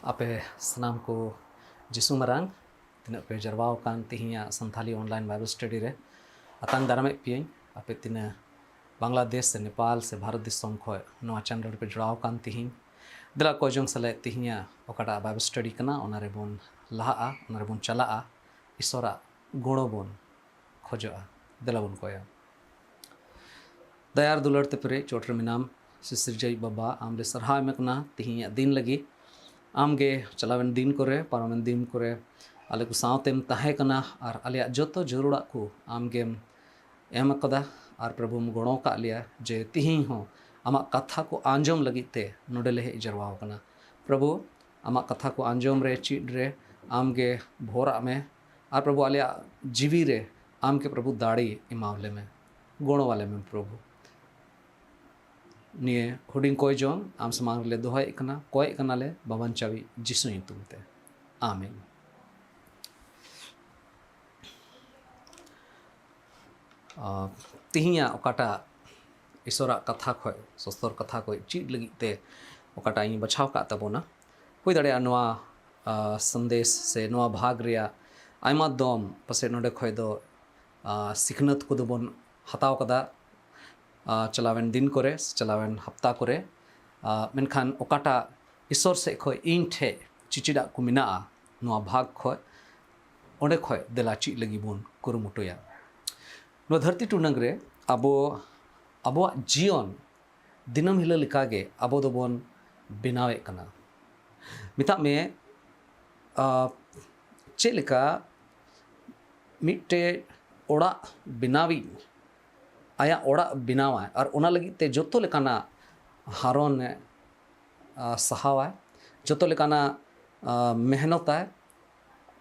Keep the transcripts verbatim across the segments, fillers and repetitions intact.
ᱟᱯᱮ ᱥᱟᱱᱟᱢ ᱠᱚ ᱡᱤᱥᱩ ᱢᱟᱨᱟᱝ ᱛᱤᱱᱟᱹᱜ ᱯᱮ ᱡᱟᱨᱣᱟ ᱟᱠᱟᱱ ᱛᱤᱦᱤᱧᱟᱜ ᱥᱟᱱᱛᱷᱟᱞᱤ online Bible study ᱨᱮ, ᱟᱛᱟᱝ ᱫᱟᱨᱟᱢᱮᱫ ᱯᱮᱭᱟᱹᱧ᱾ ᱟᱯᱮ ᱛᱤᱱᱟᱹᱜ ᱵᱟᱝᱞᱟᱫᱮᱥ ᱥᱮ ᱱᱮᱯᱟᱞ ᱥᱮ ᱵᱷᱟᱨᱚᱛ ᱫᱤᱥᱚᱢ ᱠᱷᱚᱱ ᱱᱚᱣᱟ channel ᱨᱮᱯᱮ ᱡᱚᱲᱟᱣ ᱟᱠᱟᱱ ᱛᱤᱦᱤᱧ, ᱫᱮᱞᱟ ᱠᱚᱭ ᱡᱚᱝ ᱥᱟᱞᱟᱜ ᱛᱤᱦᱤᱧᱟᱜ ᱚᱠᱟᱴᱟᱜ Bible study ᱠᱟᱱᱟ, ᱚᱱᱟ ᱨᱮᱵᱚᱱ ᱞᱟᱦᱟᱜᱼᱟ, ᱚᱱᱟ ᱨᱮᱵᱚᱱ ᱪᱟᱞᱟᱜᱼᱟ᱾ ᱤᱥᱚᱨᱟᱜ ᱜᱚᱲᱚ ᱵᱚᱱ ᱠᱷᱚᱡᱚᱜᱼᱟ᱾ ᱫᱮᱞᱟ ᱵᱚᱱ ᱠᱚᱭᱟ᱾ ᱫᱟᱭᱟ ᱟᱨ ᱫᱩᱞᱟᱹᱲ ᱛᱮ ᱯᱮᱨᱮᱡ ᱪᱚᱴ ᱨᱮ ᱢᱮᱱᱟᱢ, ᱥᱤᱥᱤᱨᱡᱟᱹᱣᱤᱡ ᱵᱟᱵᱟ, ᱟᱢ ᱞᱮ ᱥᱟᱨᱦᱟᱣ ᱮᱢ ᱠᱟᱱᱟ ᱛᱤᱦᱤᱧᱟᱜ ᱫᱤᱱ ᱞᱟᱹᱜᱤᱫ᱾ ᱟᱢ ᱜᱮ ᱪᱟᱞᱟᱣᱮᱱ ᱫᱤᱱ ᱠᱚᱨᱮ, ᱯᱟᱨᱚᱢᱮᱱ ᱫᱤᱱ ᱠᱚᱨᱮ ᱟᱞᱮ ᱠᱚ ᱥᱟᱶᱛᱮᱢ ᱛᱟᱦᱮᱸ ᱠᱟᱱᱟ ᱟᱨ ᱟᱞᱮᱭᱟᱜ ᱡᱚᱛᱚ ᱡᱟᱹᱨᱩᱲᱟᱜ ᱠᱚ ᱟᱢ ᱜᱮᱢ ᱮᱢ ᱟᱠᱟᱫᱟ᱾ ᱟᱨ ᱯᱨᱚᱵᱷᱩᱢ ᱜᱚᱲᱚ ᱟᱠᱟᱫ ᱞᱮᱭᱟ ᱡᱮ ᱛᱤᱦᱤᱧ ᱦᱚᱸ ᱟᱢᱟᱜ ᱠᱟᱛᱷᱟ ᱠᱚ ᱟᱸᱡᱚᱢ ᱞᱟᱹᱜᱤᱫ ᱛᱮ ᱱᱚᱰᱮ ᱞᱮ ᱦᱮᱡ ᱡᱟᱨᱣᱟ ᱟᱠᱟᱱᱟ᱾ ᱯᱨᱚᱵᱷᱩ, ᱟᱢᱟᱜ ᱠᱟᱛᱷᱟ ᱠᱚ ᱟᱸᱡᱚᱢ ᱨᱮ, ᱪᱮᱫ ᱨᱮ ᱟᱢ ᱜᱮ ᱵᱷᱚᱨᱟᱜ ᱢᱮ᱾ ᱟᱨ ᱯᱨᱚᱵᱷᱩ, ᱟᱞᱮᱭᱟᱜ ᱡᱤᱣᱤ ᱨᱮ ᱟᱢ ᱜᱮ ᱯᱨᱚᱵᱷᱩ ᱫᱟᱲᱮ ᱮᱢᱟᱣ ᱞᱮ ᱢᱮ, ᱜᱚᱲᱚ ᱟᱞᱮ ᱢᱮ ᱯᱨᱚᱵᱷᱩ᱾ ᱱᱤᱭᱟᱹ ᱦᱩᱰᱤᱧ ᱠᱚᱭ ᱡᱚᱝ ᱟᱢ ᱥᱟᱢᱟᱝ ᱨᱮᱞᱮ ᱫᱚᱦᱚᱭᱮᱫ ᱠᱟᱱᱟ, ᱠᱚᱭᱮᱫ ᱠᱟᱱᱟᱞᱮ ᱵᱟᱵᱟᱱᱪᱟᱣᱤᱡ ᱡᱤᱥᱩ ᱧᱩᱛᱩᱢ ᱛᱮ, ᱟᱢᱮᱱ᱾ ᱟᱸ, ᱛᱤᱦᱤᱧᱟᱜ ᱚᱠᱟᱴᱟᱜ ᱤᱥᱚᱨᱟᱜ ᱠᱟᱛᱷᱟ ᱠᱷᱚᱡ, ᱥᱚᱥᱛᱚᱨ ᱠᱟᱛᱷᱟ ᱠᱷᱚᱡ ᱪᱮᱫ ᱞᱟᱹᱜᱤᱫ ᱛᱮ ᱚᱠᱟᱴᱟᱜ ᱤᱧ ᱵᱟᱪᱷᱟᱣ ᱠᱟᱜ ᱛᱟᱵᱚᱱᱟ, ᱦᱩᱭ ᱫᱟᱲᱮᱭᱟᱜᱼᱟ ᱱᱚᱣᱟ, ᱟᱸ, ᱥᱟᱸᱫᱮᱥ ᱥᱮ ᱱᱚᱣᱟ ᱵᱷᱟᱜᱽ ᱨᱮᱭᱟᱜ ᱟᱭᱢᱟ ᱫᱚᱢ ᱯᱟᱥᱮᱡ ᱱᱚᱰᱮ ᱠᱷᱚᱡ ᱫᱚ, ᱟᱸ, ᱥᱤᱠᱷᱱᱟᱹᱛ ᱠᱚᱫᱚ ᱵᱚᱱ ᱦᱟᱛᱟᱣ ᱠᱟᱫᱟ, ᱟᱸ, ᱪᱟᱞᱟᱣᱮᱱ ᱫᱤᱱ ᱠᱚᱨᱮ ᱥᱮ ᱪᱟᱞᱟᱣᱮᱱ ᱦᱟᱯᱛᱟ ᱠᱚᱨᱮ᱾ ᱟᱸ, ᱢᱮᱱᱠᱷᱟᱱ ᱚᱠᱟᱴᱟᱜ ᱤᱥᱚᱨ ᱥᱮᱫ ᱠᱷᱚᱡ ᱤᱧ ᱴᱷᱮᱡ ᱪᱤᱪᱤᱰᱟᱜ ᱠᱚ ᱢᱮᱱᱟᱜᱼᱟ ᱱᱚᱣᱟ ᱵᱷᱟᱜᱽ ᱠᱷᱚᱡ, ᱚᱸᱰᱮ ᱠᱷᱚᱡ ᱫᱮᱞᱟ ᱪᱮᱫ ᱞᱟᱹᱜᱤᱫ ᱵᱚᱱ ᱠᱩᱨᱩᱢᱩᱴᱩᱭᱟ᱾ ᱱᱚᱣᱟ ᱫᱷᱟᱹᱨᱛᱤ ᱴᱩᱰᱟᱹᱝ ᱨᱮ ᱟᱵᱚ, ᱟᱵᱚᱣᱟᱜ ᱡᱤᱭᱚᱱ ᱫᱤᱱᱟᱹᱢ ᱦᱤᱞᱳᱜ ᱞᱮᱠᱟᱜᱮ ᱟᱵᱚ ᱫᱚᱵᱚᱱ ᱵᱮᱱᱟᱣᱮᱫ ᱠᱟᱱᱟ᱾ ᱢᱮᱛᱟᱜ ᱢᱮ, ᱟᱸ, ᱪᱮᱫ ᱞᱮᱠᱟ ᱢᱤᱫᱴᱮᱡ ᱚᱲᱟᱜ ᱵᱮᱱᱟᱣᱤᱡ ᱟᱭᱟᱜ ᱚᱲᱟᱜ ᱵᱮᱱᱟᱣᱟᱭ ᱟᱨ ᱚᱱᱟ ᱞᱟᱹᱜᱤᱫ ᱛᱮ ᱡᱚᱛᱚ ᱞᱮᱠᱟᱱᱟᱜ ᱦᱟᱨᱚᱱᱮ, ᱟᱸ, ᱥᱟᱦᱟᱣᱟᱭ, ᱡᱚᱛᱚ ᱞᱮᱠᱟᱱᱟᱜ, ᱟᱸ, ᱢᱮᱦᱱᱚᱛᱟᱭ,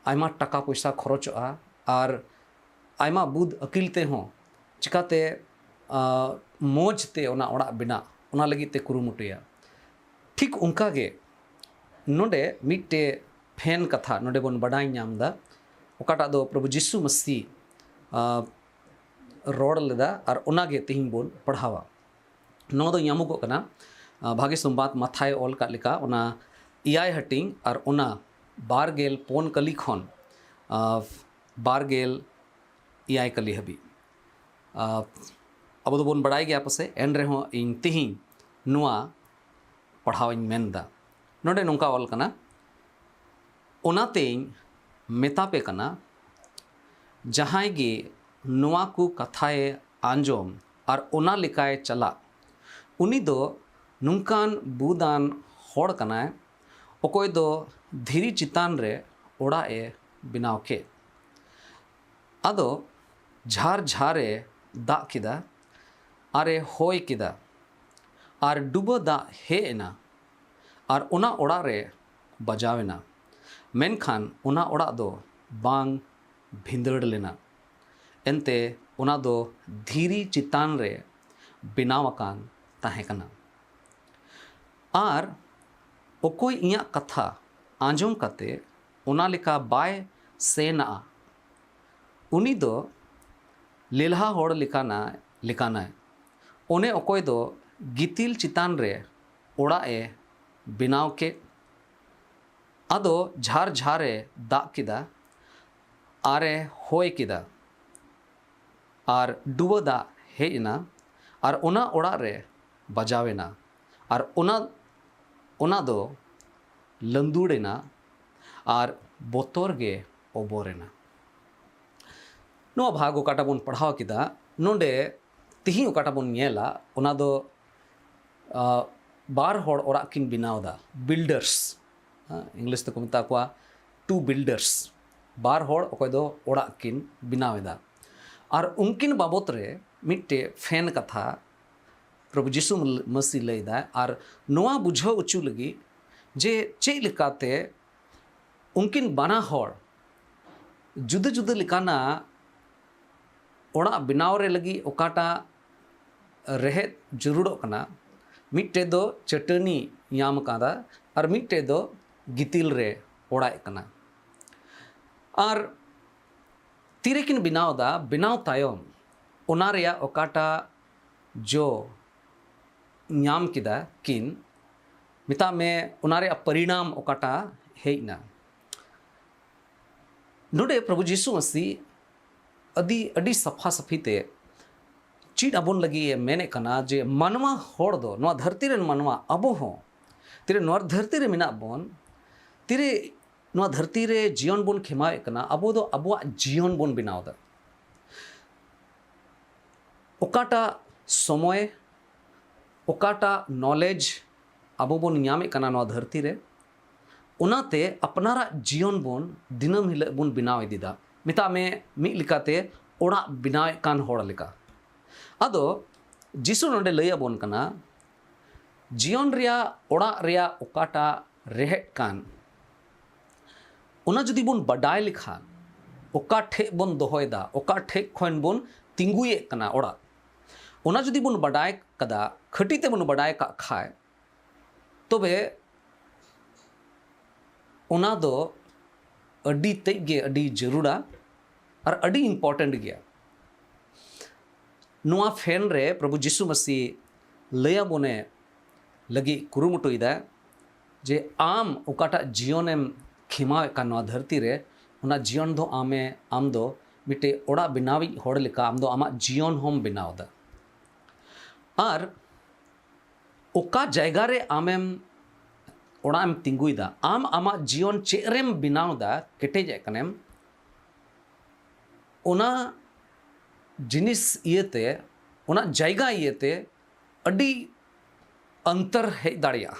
ᱟᱭᱢᱟ ᱴᱟᱠᱟ ᱯᱚᱭᱥᱟ ᱠᱷᱚᱨᱚᱪᱚᱜᱼᱟ ᱟᱨ ᱟᱭᱢᱟ ᱵᱩᱫ ᱟᱹᱠᱤᱞ ᱛᱮᱦᱚᱸ ᱪᱤᱠᱟᱛᱮ, ᱟᱸ, ᱢᱚᱡᱽ ᱛᱮ ᱚᱱᱟ ᱚᱲᱟᱜ ᱵᱮᱱᱟᱜ, ᱚᱱᱟ ᱞᱟᱹᱜᱤᱫ ᱛᱮ ᱠᱩᱨᱩᱢᱩᱴᱩᱭᱟ᱾ ᱴᱷᱤᱠ ᱚᱱᱠᱟ ᱜᱮ ᱱᱚᱰᱮ ᱢᱤᱫᱴᱮᱡ ᱯᱷᱮᱱ ᱠᱟᱛᱷᱟ ᱱᱚᱰᱮ ᱵᱚᱱ ᱵᱟᱰᱟᱭ ᱧᱟᱢ ᱮᱫᱟ, ᱚᱠᱟᱴᱟᱜ ᱫᱚ ᱯᱨᱚᱵᱷᱩ ᱡᱤᱥᱩ ᱢᱟᱹᱥᱤ, ᱟᱸ, ᱨᱚᱲ ᱞᱮᱫᱟ ᱟᱨ ᱚᱱᱟᱜᱮ ᱛᱮᱦᱮᱧ ᱵᱚᱱ ᱯᱟᱲᱦᱟᱣᱟ᱾ ᱱᱚᱣᱟ ᱫᱚ ᱧᱟᱢᱚᱜᱚᱜ ᱠᱟᱱᱟ, ᱟᱸ, ᱵᱷᱟᱜᱮ ᱥᱚᱢᱵᱟᱫ ᱢᱟᱛᱷᱟᱭ ᱚᱞ ᱠᱟᱜ ᱞᱮᱠᱟ, ᱚᱱᱟ ᱮᱭᱟᱭ ᱦᱟᱹᱴᱤᱧ ᱟᱨ ᱚᱱᱟ ᱵᱟᱨ ᱜᱮᱞ ᱯᱩᱱ ᱠᱟᱹᱞᱤ ᱠᱷᱚᱱ ᱟᱨ ᱵᱟᱨ ᱜᱮᱞ ᱮᱭᱟᱭ ᱠᱟᱹᱞᱤ ᱦᱟᱹᱵᱤᱡ᱾ ᱟᱨ ᱟᱵᱚ ᱫᱚᱵᱚᱱ ᱵᱟᱲᱟᱭ ᱜᱮᱭᱟ ᱯᱟᱥᱮᱡ, ᱮᱱ ᱨᱮᱦᱚᱸ ᱤᱧ ᱛᱮᱦᱮᱧ ᱱᱚᱣᱟ ᱯᱟᱲᱦᱟᱣ ᱤᱧ ᱢᱮᱱ ᱮᱫᱟ᱾ ᱱᱚᱰᱮ ᱱᱚᱝᱠᱟ ᱚᱞ ᱠᱟᱱᱟ, ᱚᱱᱟᱛᱮᱧ ᱢᱮᱛᱟ ᱯᱮ ᱠᱟᱱᱟ, ᱡᱟᱦᱟᱸᱭ ᱜᱮ ᱱᱚᱣᱟ ᱠᱚ ᱠᱟᱛᱷᱟᱭ ᱟᱸᱡᱚᱢ ᱟᱨ ᱚᱱᱟ ᱞᱮᱠᱟᱭ ᱪᱟᱞᱟᱜ, ᱩᱱᱤ ᱫᱚ ᱱᱚᱝᱠᱟᱱ ᱵᱩᱫᱟᱱ ᱦᱚᱲ ᱠᱟᱱᱟᱭ, ᱚᱠᱚᱭ ᱫᱚ ᱫᱷᱤᱨᱤ ᱪᱮᱛᱟᱱ ᱨᱮ ᱚᱲᱟᱜ ᱮ ᱵᱮᱱᱟᱣ ᱠᱮᱫ᱾ ᱟᱫᱚ ᱡᱷᱟᱨ ᱡᱷᱟᱨ ᱮ ᱫᱟᱜ ᱠᱮᱫᱟ, ᱟᱨ ᱮ ᱦᱚᱭ ᱠᱮᱫᱟ, ᱟᱨ ᱰᱩᱵᱟᱹ ᱫᱟᱜ ᱦᱮᱡ ᱮᱱᱟ, ᱟᱨ ᱚᱱᱟ ᱚᱲᱟᱜ ᱨᱮ ᱵᱟᱡᱟᱣ ᱮᱱᱟ, ᱢᱮᱱᱠᱷᱟᱱ ᱚᱱᱟ ᱚᱲᱟᱜ ᱫᱚ ᱵᱟᱝ ᱵᱷᱤᱸᱫᱟᱹᱲ ᱞᱮᱱᱟ, ᱮᱱᱛᱮ ᱚᱱᱟ ᱫᱚ ᱫᱷᱤᱨᱤ ᱪᱮᱛᱟᱱ ᱨᱮ ᱵᱮᱱᱟᱣ ᱟᱠᱟᱱ ᱛᱟᱦᱮᱸ ᱠᱟᱱᱟ᱾ ᱟᱨ ᱚᱠᱚᱭ ᱤᱧᱟᱹᱜ ᱠᱟᱛᱷᱟ ᱟᱸᱡᱚᱢ ᱠᱟᱛᱮ ᱚᱱᱟ ᱞᱮᱠᱟ ᱵᱟᱭ ᱥᱮᱱᱟᱜᱼᱟ, ᱩᱱᱤ ᱫᱚ ᱞᱮᱞᱦᱟ ᱦᱚᱲ ᱞᱮᱠᱟᱱᱟ-, ᱞᱮᱠᱟᱱᱟᱭ᱾ ᱚᱱᱮ ᱚᱠᱚᱭ ᱫᱚ ᱜᱤᱛᱤᱞ ᱪᱮᱛᱟᱱ ᱨᱮ ᱚᱲᱟᱜ ᱮ ᱵᱮᱱᱟᱣ ᱠᱮᱫ, ᱟᱫᱚ ᱡᱷᱟᱨ ᱡᱷᱟᱨ ᱮ ᱫᱟᱜ ᱠᱮᱫᱟ, ᱟᱨ ᱮ ᱦᱚᱭ ᱠᱮᱫᱟ, ᱟᱨ ᱰᱩᱵᱟᱹ ᱫᱟᱜ ᱦᱮᱡ ᱮᱱᱟ, ᱟᱨ ᱚᱱᱟ ᱚᱲᱟᱜ ᱨᱮ ᱵᱟᱡᱟᱣ ᱮᱱᱟ, ᱟᱨ ᱚᱱᱟ, ᱚᱱᱟ ᱫᱚ ᱞᱟᱹᱫᱩᱲ ᱮᱱᱟ, ᱟᱨ ᱵᱚᱛᱚᱨ ᱜᱮ ᱚᱵᱚᱨ ᱮᱱᱟ᱾ ᱱᱚᱣᱟ ᱵᱷᱟᱜᱽ ᱚᱠᱟᱴᱟᱜ ᱵᱚᱱ ᱯᱟᱲᱦᱟᱣ ᱠᱮᱫᱟ, ᱱᱚᱰᱮ ᱛᱤᱦᱤᱧ ᱚᱠᱟᱴᱟᱜ ᱵᱚᱱ ᱧᱮᱞᱟ, ᱚᱱᱟ ᱫᱚ, ᱟ, ᱵᱟᱨ ᱦᱚᱲ ᱚᱲᱟᱜ ᱠᱤᱱ ᱵᱮᱱᱟᱣ ᱮᱫᱟ, builders, ᱦᱮᱸ, English ᱛᱮᱠᱚ ᱢᱮᱛᱟ ᱠᱚᱣᱟ two builders, ᱵᱟᱨ ᱦᱚᱲ ᱚᱠᱚᱭ ᱫᱚ ᱚᱲᱟᱜ ᱠᱤᱱ ᱵᱮᱱᱟᱣ ᱮᱫᱟ᱾ ᱟᱨ ᱩᱱᱠᱤᱱ ᱵᱟᱵᱚᱛ ᱨᱮ ᱢᱤᱫᱴᱮᱡ ᱯᱷᱮᱱ ᱠᱟᱛᱷᱟ ᱯᱨᱚᱵᱷᱩ ᱡᱤᱥᱩ ᱢᱟᱹᱥᱤ ᱞᱟᱹᱭ ᱮᱫᱟᱭ, ᱟᱨ ᱱᱚᱣᱟ ᱵᱩᱡᱷᱟᱹᱣ ᱦᱚᱪᱚ ᱞᱟᱹᱜᱤᱫ ᱡᱮ ᱪᱮᱫ ᱞᱮᱠᱟᱛᱮ ᱩᱱᱠᱤᱱ ᱵᱟᱱᱟ ᱦᱚᱲ ᱡᱩᱫᱟᱹ ᱡᱩᱫᱟᱹ ᱞᱮᱠᱟᱱᱟᱜ ᱚᱲᱟᱜ ᱵᱮᱱᱟᱣ ᱨᱮ ᱞᱟᱹᱜᱤᱫ ᱚᱠᱟᱴᱟᱜ ᱨᱮᱦᱮᱫ ᱡᱟᱹᱨᱩᱲᱚᱜ ᱠᱟᱱᱟ, ᱢᱤᱫᱴᱮᱡ ᱫᱚ ᱪᱟᱹᱴᱟᱹᱱᱤ ᱧᱟᱢ ᱠᱟᱫᱟ ᱟᱨ ᱢᱤᱫᱴᱮᱡ ᱫᱚ ᱜᱤᱛᱤᱞ ᱨᱮ ᱚᱲᱟᱜ ᱠᱟᱱᱟ᱾ ᱟᱨ ᱛᱤᱨᱮᱠᱤᱱ ᱵᱮᱱᱟᱣ ᱮᱫᱟ, ᱵᱮᱱᱟᱣ ᱛᱟᱭᱚᱢ ᱚᱱᱟ ᱨᱮᱭᱟᱜ ᱚᱠᱟᱴᱟᱜ ᱡᱚ ᱧᱟᱢ ᱠᱮᱫᱟ ᱠᱤᱱ, ᱢᱮᱛᱟᱜ ᱢᱮ, ᱚᱱᱟ ᱨᱮᱭᱟᱜ ᱯᱚᱨᱤᱱᱟᱢ ᱚᱠᱟᱴᱟᱜ ᱦᱮᱡ ᱮᱱᱟ᱾ ᱱᱚᱰᱮ ᱯᱨᱚᱵᱷᱩ ᱡᱤᱥᱩ ᱢᱟᱹᱥᱤ ᱟᱹᱰᱤ ᱟᱹᱰᱤ ᱥᱟᱯᱷᱟ ᱥᱟᱹᱯᱷᱤ ᱛᱮ ᱪᱮᱫ ᱟᱵᱚᱱ ᱞᱟᱹᱜᱤᱫ ᱮ ᱢᱮᱱᱮᱫ ᱠᱟᱱᱟ ᱡᱮ ᱢᱟᱱᱣᱟ ᱦᱚᱲ ᱫᱚ, ᱱᱚᱣᱟ ᱫᱷᱟᱹᱨᱛᱤ ᱨᱮᱱ ᱢᱟᱱᱣᱟ, ᱟᱵᱚ ᱦᱚᱸ ᱛᱤᱨᱮ ᱱᱚᱣᱟ ᱫᱷᱟᱹᱨᱛᱤ ᱨᱮ ᱢᱮᱱᱟᱜ ᱵᱚᱱ, ᱛᱤᱨᱮ ᱱᱚᱣᱟ ᱫᱷᱟᱹᱨᱛᱤ ᱨᱮ ᱡᱤᱭᱚᱱ ᱵᱚᱱ ᱠᱷᱮᱢᱟᱣᱮᱫ ᱠᱟᱱᱟ, ᱟᱵᱚ ᱫᱚ ᱟᱵᱚᱣᱟᱜ ᱡᱤᱭᱚᱱ ᱵᱚᱱ ᱵᱮᱱᱟᱣ ᱮᱫᱟ᱾ ᱚᱠᱟᱴᱟᱜ ᱥᱚᱢᱚᱭ, ᱚᱠᱟᱴᱟᱜ ᱱᱚᱞᱮᱡᱽ ᱟᱵᱚ ᱵᱚᱱ ᱧᱟᱢᱮᱫ ᱠᱟᱱᱟ ᱱᱚᱣᱟ ᱫᱷᱟᱹᱨᱛᱤ ᱨᱮ, ᱚᱱᱟᱛᱮ ᱟᱯᱱᱟᱨᱟᱜ ᱡᱤᱭᱚᱱ ᱵᱚᱱ ᱫᱤᱱᱟᱹᱢ ᱦᱤᱞᱳᱜ ᱵᱚᱱ ᱵᱮᱱᱟᱣ ᱤᱫᱤᱭᱮᱫᱟ᱾ ᱢᱮᱛᱟᱜ ᱢᱮ, ᱢᱤᱫ ᱞᱮᱠᱟᱛᱮ ᱚᱲᱟᱜ ᱵᱮᱱᱟᱣᱮᱫ ᱠᱟᱱ ᱦᱚᱲ ᱞᱮᱠᱟ᱾ ᱟᱫᱚ ᱡᱤᱥᱩ ᱱᱚᱰᱮ ᱞᱟᱹᱭ ᱟᱵᱚᱱ ᱠᱟᱱᱟ, ᱡᱤᱭᱚᱱ ᱨᱮᱭᱟᱜ, ᱚᱲᱟᱜ ᱨᱮᱭᱟᱜ ᱚᱠᱟᱴᱟᱜ ᱨᱮᱦᱮᱫ ᱠᱟᱱ, ᱚᱱᱟ ᱡᱩᱫᱤ ᱵᱚᱱ ᱵᱟᱰᱟᱭ ᱞᱮᱠᱷᱟᱱ, ᱚᱠᱟ ᱴᱷᱮᱡ ᱵᱚᱱ ᱫᱚᱦᱚᱭᱮᱫᱟ, ᱚᱠᱟ ᱴᱷᱮᱡ ᱠᱷᱚᱱ ᱵᱚᱱ ᱛᱤᱸᱜᱩᱭᱮᱫ ᱠᱟᱱᱟ ᱚᱲᱟᱜ, ᱚᱱᱟ ᱡᱩᱫᱤ ᱵᱚᱱ ᱵᱟᱰᱟᱭ ᱠᱟᱫᱟ, ᱠᱷᱟᱹᱴᱤ ᱛᱮᱵᱚᱱ ᱵᱟᱰᱟᱭ ᱠᱟᱜ ᱠᱷᱟᱡ, ᱛᱚᱵᱮ ᱚᱱᱟ ᱫᱚ ᱟᱹᱰᱤ ᱛᱮᱫ ᱜᱮ ᱟᱹᱰᱤ ᱡᱟᱹᱨᱩᱲᱟ ᱟᱨ ᱟᱹᱰᱤ important ᱜᱮᱭᱟ᱾ ᱱᱚᱣᱟ ᱯᱷᱮᱱ ᱨᱮ ᱯᱨᱚᱵᱷᱩ ᱡᱤᱥᱩ ᱢᱟᱹᱥᱤ ᱞᱟᱹᱭ ᱟᱵᱚᱱᱮ ᱞᱟᱹᱜᱤᱫ ᱠᱩᱨᱩᱢᱩᱴᱩᱭᱮᱫᱟ ᱡᱮ ᱟᱢ ᱚᱠᱟᱴᱟᱜ ᱡᱤᱭᱚᱱᱮᱢ ᱠᱷᱮᱢᱟᱣᱮᱫ ᱠᱟᱱ ᱱᱚᱣᱟ ᱫᱷᱟᱹᱨᱛᱤ ᱨᱮ, ᱚᱱᱟ ᱡᱤᱭᱚᱱ ᱫᱚ ᱟᱢᱮ, ᱟᱢ ᱫᱚ ᱢᱤᱫᱴᱮᱡ ᱚᱲᱟᱜ ᱵᱮᱱᱟᱣᱤᱡ ᱦᱚᱲ ᱞᱮᱠᱟ ᱟᱢ ᱫᱚ ᱟᱢᱟᱜ ᱡᱤᱭᱚᱱ ᱦᱚᱸᱢ ᱵᱮᱱᱟᱣ ᱮᱫᱟ᱾ ᱟᱨ ᱚᱠᱟ ᱡᱟᱭᱜᱟ ᱨᱮ ᱟᱢᱮᱢ ᱚᱲᱟᱜ ᱮᱢ ᱛᱤᱸᱜᱩᱭᱮᱫᱟ, ᱟᱢ ᱟᱢᱟᱜ ᱡᱤᱭᱚᱱ ᱪᱮᱫ ᱨᱮᱢ ᱵᱮᱱᱟᱣ ᱮᱫᱟ, ᱠᱮᱴᱮᱡᱮᱫ ᱠᱟᱱᱮᱢ, ᱚᱱᱟ ᱡᱤᱱᱤᱥ ᱤᱭᱟᱹᱛᱮ, ᱚᱱᱟ ᱡᱟᱭᱜᱟ ᱤᱭᱟᱹᱛᱮ ᱟᱹᱰᱤ ᱚᱱᱛᱚᱨ ᱦᱮᱡ ᱫᱟᱲᱮᱭᱟᱜᱼᱟ᱾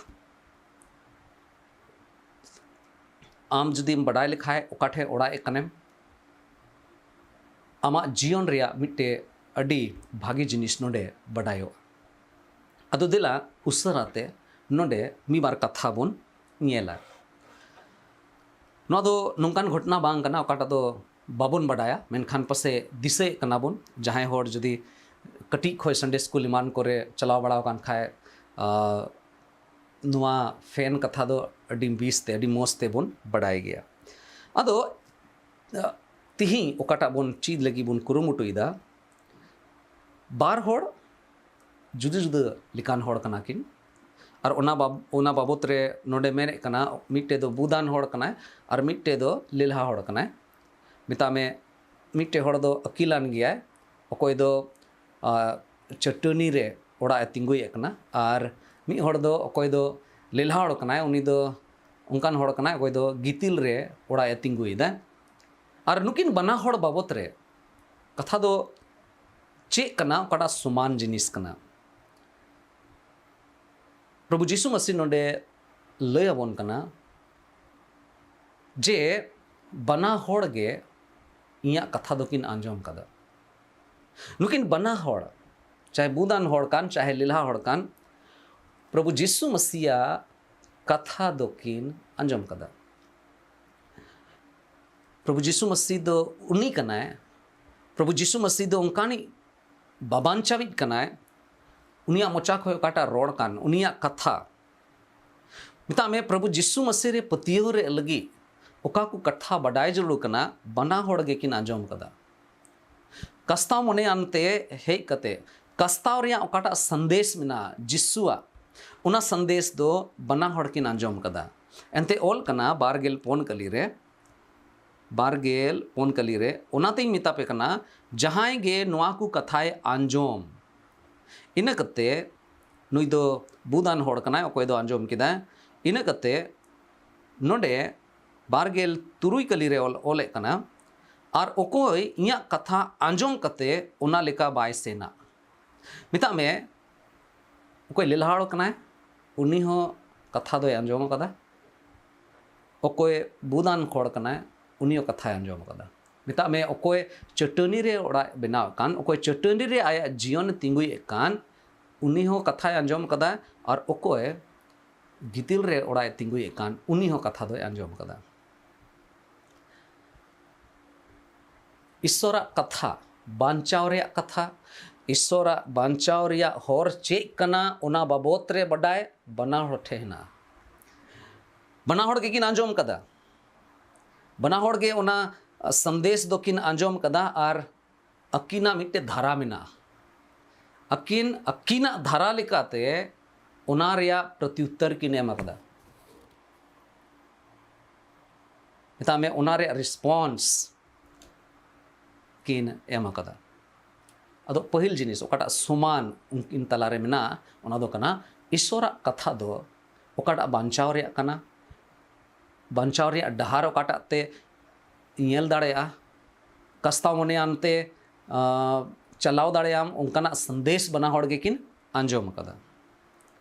ᱟᱢ ᱡᱩᱫᱤᱢ ᱵᱟᱰᱟᱭ ᱞᱮᱠᱷᱟᱡ ᱚᱠᱟ ᱴᱷᱮᱡ ᱚᱲᱟᱜ ᱮᱫ ᱠᱟᱱᱮᱢ, ᱟᱢᱟᱜ ᱡᱤᱭᱚᱱ ᱨᱮᱭᱟᱜ ᱢᱤᱫᱴᱮᱡ ᱟᱹᱰᱤ ᱵᱷᱟᱜᱮ ᱡᱤᱱᱤᱥ ᱱᱚᱰᱮ ᱵᱟᱰᱟᱭᱚᱜᱼᱟ᱾ ᱟᱫᱚ ᱫᱮᱞᱟ ᱩᱥᱟᱹᱨᱟ ᱛᱮ ᱱᱚᱰᱮ ᱢᱤᱫ ᱵᱟᱨ ᱠᱟᱛᱷᱟ ᱵᱚᱱ ᱧᱮᱞᱟ᱾ ᱱᱚᱣᱟ ᱫᱚ ᱱᱚᱝᱠᱟᱱ ᱜᱷᱚᱴᱚᱱᱟ ᱵᱟᱝ ᱠᱟᱱᱟ ᱚᱠᱟᱴᱟᱜ ᱫᱚ ᱵᱟᱵᱚᱱ ᱵᱟᱰᱟᱭᱟ, ᱢᱮᱱᱠᱷᱟᱱ ᱯᱟᱥᱮ ᱫᱤᱥᱟᱹᱭᱮᱫ ᱠᱟᱱᱟ ᱵᱚᱱ᱾ ᱡᱟᱦᱟᱸᱭ ᱦᱚᱲ ᱡᱩᱫᱤ ᱠᱟᱹᱴᱤᱡ ᱠᱷᱚᱡ Sunday school ᱮᱢᱟᱱ ᱠᱚᱨᱮ ᱪᱟᱞᱟᱣ ᱵᱟᱲᱟ ᱟᱠᱟᱱ ᱠᱷᱟᱡ, ᱟᱨ ᱱᱚᱣᱟ ᱯᱷᱮᱱ ᱠᱟᱛᱷᱟ ᱫᱚ ᱟᱹᱰᱤ ᱵᱮᱥ ᱛᱮ, ᱟᱹᱰᱤ ᱢᱚᱡᱽ ᱛᱮᱵᱚᱱ ᱵᱟᱰᱟᱭ ᱜᱮᱭᱟ᱾ ᱟᱫᱚ, ᱛᱤᱦᱤᱧ ᱚᱠᱟᱴᱟᱜ ᱵᱚᱱ ᱪᱮᱫ ᱞᱟᱹᱜᱤᱫ ᱵᱚᱱ ᱠᱩᱨᱩᱢᱩᱴᱩᱭᱮᱫᱟ, ᱵᱟᱨ ᱦᱚᱲ ᱡᱩᱫᱟᱹ ᱡᱩᱫᱟᱹ ᱞᱮᱠᱟᱱ ᱦᱚᱲ ᱠᱟᱱᱟ ᱠᱤᱱ᱾ ᱟᱨ ᱚᱱᱟ ᱵᱟᱵ- ᱚᱱᱟ ᱵᱟᱵᱚᱛ ᱨᱮ ᱱᱚᱰᱮ ᱢᱮᱱᱮᱫ ᱠᱟᱱᱟ, ᱢᱤᱫᱴᱮᱡ ᱫᱚ ᱵᱩᱫᱟᱱ ᱦᱚᱲ ᱠᱟᱱᱟᱭ ᱟᱨ ᱢᱤᱫᱴᱮᱡ ᱫᱚ ᱞᱮᱞᱦᱟ ᱦᱚᱲ ᱠᱟᱱᱟᱭ᱾ ᱢᱮᱛᱟᱜ ᱢᱮ, ᱢᱤᱫᱴᱮᱡ ᱦᱚᱲ ᱫᱚ ᱟᱹᱠᱤᱞᱟᱱ ᱜᱮᱭᱟᱭ, ᱚᱠᱚᱭ ᱫᱚ ᱟᱨ ᱪᱟᱹᱴᱟᱹᱱᱤ ᱨᱮ ᱚᱲᱟᱜ ᱮ ᱛᱤᱸᱜᱩᱭᱮᱫ ᱠᱟᱱᱟ᱾ ᱟᱨ ᱢᱤᱫ ᱦᱚᱲ ᱫᱚ, ᱚᱠᱚᱭ ᱫᱚ ᱞᱮᱞᱦᱟ ᱦᱚᱲ ᱠᱟᱱᱟᱭ, ᱩᱱᱤ ᱫᱚ ᱚᱱᱠᱟᱱ ᱦᱚᱲ ᱠᱟᱱᱟᱭ, ᱚᱠᱚᱭ ᱫᱚ ᱜᱤᱛᱤᱞ ᱨᱮ ᱚᱲᱟᱜ ᱮ ᱛᱤᱸᱜᱩᱭᱮᱫᱟ᱾ ᱟᱨ ᱱᱩᱠᱤᱱ ᱵᱟᱱᱟ ᱦᱚᱲ ᱵᱟᱵᱚᱛ ᱨᱮ ᱠᱟᱛᱷᱟ ᱫᱚ ᱪᱮᱫ ᱠᱟᱱᱟ? ᱚᱠᱟᱴᱟᱜ ᱥᱚᱢᱟᱱ ᱡᱤᱱᱤᱥ ᱠᱟᱱᱟ? ᱯᱨᱚᱵᱷᱩ ᱡᱤᱥᱩ ᱢᱟᱹᱥᱤ ᱱᱚᱰᱮ ᱞᱟᱹᱭ ᱟᱵᱚᱱ ᱠᱟᱱᱟ ᱡᱮ ᱵᱟᱱᱟ ᱦᱚᱲ ᱜᱮ ᱤᱧᱟᱹᱜ ᱠᱟᱛᱷᱟ ᱫᱚᱠᱤᱱ ᱟᱸᱡᱚᱢ ᱠᱟᱫᱟ᱾ ᱱᱩᱠᱤᱱ ᱵᱟᱱᱟ ᱦᱚᱲ, ᱪᱟᱦᱮ ᱵᱩᱫᱟᱱ ᱦᱚᱲ ᱠᱟᱱ, ᱪᱟᱦᱮ ᱞᱮᱞᱦᱟ ᱦᱚᱲ ᱠᱟᱱ, ᱯᱨᱚᱵᱷᱩ ᱡᱤᱥᱩ ᱢᱟᱹᱥᱤᱭᱟᱜ ᱠᱟᱛᱷᱟ ᱫᱚᱠᱤᱱ ᱟᱸᱡᱚᱢ ᱠᱟᱫᱟ᱾ ᱯᱨᱚᱵᱷᱩ ᱡᱤᱥᱩ ᱢᱟᱹᱥᱤ ᱫᱚ ᱩᱱᱤ ᱠᱟᱱᱟᱭ, ᱯᱨᱚᱵᱷᱩ ᱡᱤᱥᱩ ᱢᱟᱹᱥᱤ ᱫᱚ ᱚᱱᱠᱟᱱᱤᱡ ᱵᱟᱵᱟᱧᱪᱟᱣᱤᱡ ᱠᱟᱱᱟᱭ, ᱩᱱᱤᱭᱟᱜ ᱢᱚᱪᱟ ᱠᱷᱚᱱ ᱚᱠᱟᱴᱟᱜ ᱨᱚᱲ ᱠᱟᱱ, ᱩᱱᱤᱭᱟᱜ ᱠᱟᱛᱷᱟ, ᱢᱮᱛᱟᱜ ᱢᱮ, ᱯᱨᱚᱵᱷᱩ ᱡᱤᱥᱩ ᱢᱟᱹᱥᱤ ᱨᱮ ᱯᱟᱹᱛᱭᱟᱹᱣ ᱨᱮ ᱞᱟᱹᱜᱤᱫ ᱚᱠᱟ ᱠᱚ ᱠᱟᱛᱷᱟ ᱵᱟᱰᱟᱭ ᱡᱟᱹᱨᱩᱲ ᱠᱟᱱᱟ, ᱵᱟᱱᱟ ᱦᱚᱲ ᱜᱮᱠᱤᱱ ᱟᱸᱡᱚᱢ ᱠᱟᱫᱟ᱾ ᱠᱟᱥᱛᱟᱣ ᱢᱚᱱᱮ ᱟᱱᱛᱮ ᱦᱮᱡ ᱠᱟᱛᱮ ᱠᱟᱥᱛᱟᱣ ᱨᱮᱭᱟᱜ ᱚᱠᱟᱴᱟᱜ ᱥᱟᱸᱫᱮᱥ ᱢᱮᱱᱟᱜᱼᱟ ᱡᱤᱥᱩᱣᱟᱜ, ᱚᱱᱟ ᱥᱟᱸᱫᱮᱥ ᱫᱚ ᱵᱟᱱᱟ ᱦᱚᱲ ᱠᱤᱱ ᱟᱸᱡᱚᱢ ᱠᱟᱫᱟ᱾ ᱮᱱᱛᱮ ᱚᱞ ᱠᱟᱱᱟ ᱵᱟᱨ ᱜᱮᱞ ᱯᱩᱱ ᱠᱟᱹᱞᱤ ᱨᱮ, ᱵᱟᱨ ᱜᱮᱞ ᱯᱩᱱ ᱠᱟᱹᱞᱤ ᱨᱮ, ᱚᱱᱟᱛᱮᱧ ᱢᱮᱛᱟ ᱯᱮ ᱠᱟᱱᱟ, ᱡᱟᱦᱟᱸᱭ ᱜᱮ ᱱᱚᱣᱟ ᱠᱚ ᱠᱟᱛᱷᱟᱭ ᱟᱸᱡᱚᱢ, ᱤᱱᱟᱹ ᱠᱟᱛᱮ ᱱᱩᱭ ᱫᱚ ᱵᱩᱫᱟᱱ ᱦᱚᱲ ᱠᱟᱱᱟᱭ, ᱚᱠᱚᱭ ᱫᱚ ᱟᱸᱡᱚᱢ ᱠᱮᱫᱟᱭ᱾ ᱤᱱᱟᱹ ᱠᱟᱛᱮ ᱱᱚᱰᱮ ᱵᱟᱨ ᱜᱮᱞ ᱛᱩᱨᱩᱭ ᱠᱟᱹᱞᱤ ᱨᱮ ᱚᱞ, ᱚᱞᱮᱫ ᱠᱟᱱᱟ, ᱟᱨ ᱚᱠᱚᱭ ᱤᱧᱟᱹᱜ ᱠᱟᱛᱷᱟ ᱟᱸᱡᱚᱢ ᱠᱟᱛᱮ ᱚᱱᱟ ᱞᱮᱠᱟ ᱵᱟᱭ ᱥᱮᱱᱟ᱾ ᱢᱮᱛᱟᱜ ᱢᱮ, ᱚᱠᱚᱭ ᱞᱮᱞᱦᱟ ᱦᱚᱲ ᱠᱟᱱᱟᱭ, ᱩᱱᱤ ᱦᱚᱸ ᱠᱟᱛᱷᱟ ᱫᱚᱭ ᱟᱸᱡᱚᱢ ᱟᱠᱟᱫᱟ᱾ ᱚᱠᱚᱭ ᱵᱩᱫᱟᱱ ᱦᱚᱲ ᱠᱟᱱᱟᱭ, ᱩᱱᱤ ᱦᱚᱸ ᱠᱟᱛᱷᱟᱭ ᱟᱸᱡᱚᱢ ᱟᱠᱟᱫᱟ᱾ ᱢᱮᱛᱟᱜ ᱢᱮ, ᱚᱠᱚᱭ ᱪᱟᱹᱴᱟᱹᱱᱤ ᱨᱮ ᱚᱲᱟᱜ ᱵᱮᱱᱟᱣᱮᱫ ᱠᱟᱱ, ᱚᱠᱚᱭ ᱪᱟᱹᱴᱟᱹᱱᱤ ᱨᱮ ᱟᱭᱟᱜ ᱡᱤᱭᱚᱱ ᱛᱤᱸᱜᱩᱭᱮᱫ ᱠᱟᱱ, ᱩᱱᱤ ᱦᱚᱸ ᱠᱟᱛᱷᱟᱭ ᱟᱸᱡᱚᱢ ᱟᱠᱟᱫᱟ᱾ ᱟᱨ ᱚᱠᱚᱭ ᱜᱤᱛᱤᱞ ᱨᱮ ᱚᱲᱟᱜ ᱮ ᱛᱤᱸᱜᱩᱭᱮᱫ ᱠᱟᱱ, ᱩᱱᱤ ᱦᱚᱸ ᱠᱟᱛᱷᱟ ᱫᱚᱭ ᱟᱸᱡᱚᱢ ᱟᱠᱟᱫᱟ᱾ ᱤᱥᱥᱚᱨᱟᱜ ᱠᱟᱛᱷᱟ, ᱵᱟᱧᱪᱟᱣ ᱨᱮᱭᱟᱜ ᱠᱟᱛᱷᱟ, ᱤᱥᱥᱚᱨᱟᱜ ᱵᱟᱧᱪᱟᱣ ᱨᱮᱭᱟᱜ ᱦᱚᱨ ᱪᱮᱫ ᱠᱟᱱᱟ, ᱚᱱᱟ ᱵᱟᱵᱚᱛ ᱨᱮ ᱵᱟᱰᱟᱭ ᱵᱟᱱᱟ ᱦᱚᱲ ᱴᱷᱮᱱ ᱦᱮᱱᱟᱜᱼᱟ᱾ ᱵᱟᱱᱟ ᱦᱚᱲ ᱜᱮᱠᱤᱱ ᱟᱸᱡᱚᱢ ᱠᱟᱫᱟ᱾ ᱵᱟᱱᱟ ᱦᱚᱲ ᱜᱮ ᱚᱱᱟ ᱥᱟᱸᱫᱮᱥ ᱫᱚᱠᱤᱱ ᱟᱸᱡᱚᱢ ᱠᱟᱫᱟ ᱟᱨ ᱟᱹᱠᱤᱱᱟᱜ ᱢᱤᱫᱴᱮᱡ ᱫᱷᱟᱨᱟ ᱢᱮᱱᱟᱜᱼᱟ᱾ ᱟᱹᱠᱤᱱ, ᱟᱹᱠᱤᱱᱟᱜ ᱫᱷᱟᱨᱟ ᱞᱮᱠᱟᱛᱮ ᱚᱱᱟ ᱨᱮᱭᱟᱜ ᱯᱨᱚᱛᱭᱩᱛᱛᱚᱨ ᱠᱤᱱ ᱮᱢ ᱟᱠᱟᱫᱟ᱾ ᱢᱮᱛᱟᱜ ᱢᱮ, ᱚᱱᱟ ᱨᱮᱭᱟᱜ ᱨᱮᱥᱯᱚᱱᱥ ᱠᱤᱱ ᱮᱢ ᱟᱠᱟᱫᱟ᱾ ᱟᱫᱚ ᱯᱟᱹᱦᱤᱞ ᱡᱤᱱᱤᱥ, ᱚᱠᱟᱴᱟᱜ ᱥᱚᱢᱟᱱ ᱩᱱᱠᱤᱱ ᱛᱟᱞᱟᱨᱮ ᱢᱮᱱᱟᱜᱼᱟ, ᱚᱱᱟ ᱫᱚ ᱠᱟᱱᱟ ᱤᱥᱚᱨᱟᱜ ᱠᱟᱛᱷᱟ ᱫᱚ ᱚᱠᱟᱴᱟᱜ ᱵᱟᱧᱪᱟᱣ ᱨᱮᱭᱟᱜ ᱠᱟᱱᱟ, ᱵᱟᱧᱪᱟᱣ ᱨᱮᱭᱟᱜ ᱰᱟᱦᱟᱨ ᱚᱠᱟᱴᱟᱜ ᱛᱮ ᱧᱮᱞ ᱫᱟᱲᱮᱭᱟᱜᱼᱟ, ᱠᱟᱥᱛᱟᱣ ᱢᱚᱱᱮᱭᱟᱱ ᱛᱮ, ᱟᱸ, ᱪᱟᱞᱟᱣ ᱫᱟᱲᱮᱭᱟᱜ ᱟᱢ, ᱚᱱᱠᱟᱱᱟᱜ ᱥᱟᱸᱫᱮᱥ ᱵᱟᱱᱟ ᱦᱚᱲ ᱜᱮᱠᱤᱱ ᱟᱸᱡᱚᱢ ᱟᱠᱟᱫᱟ᱾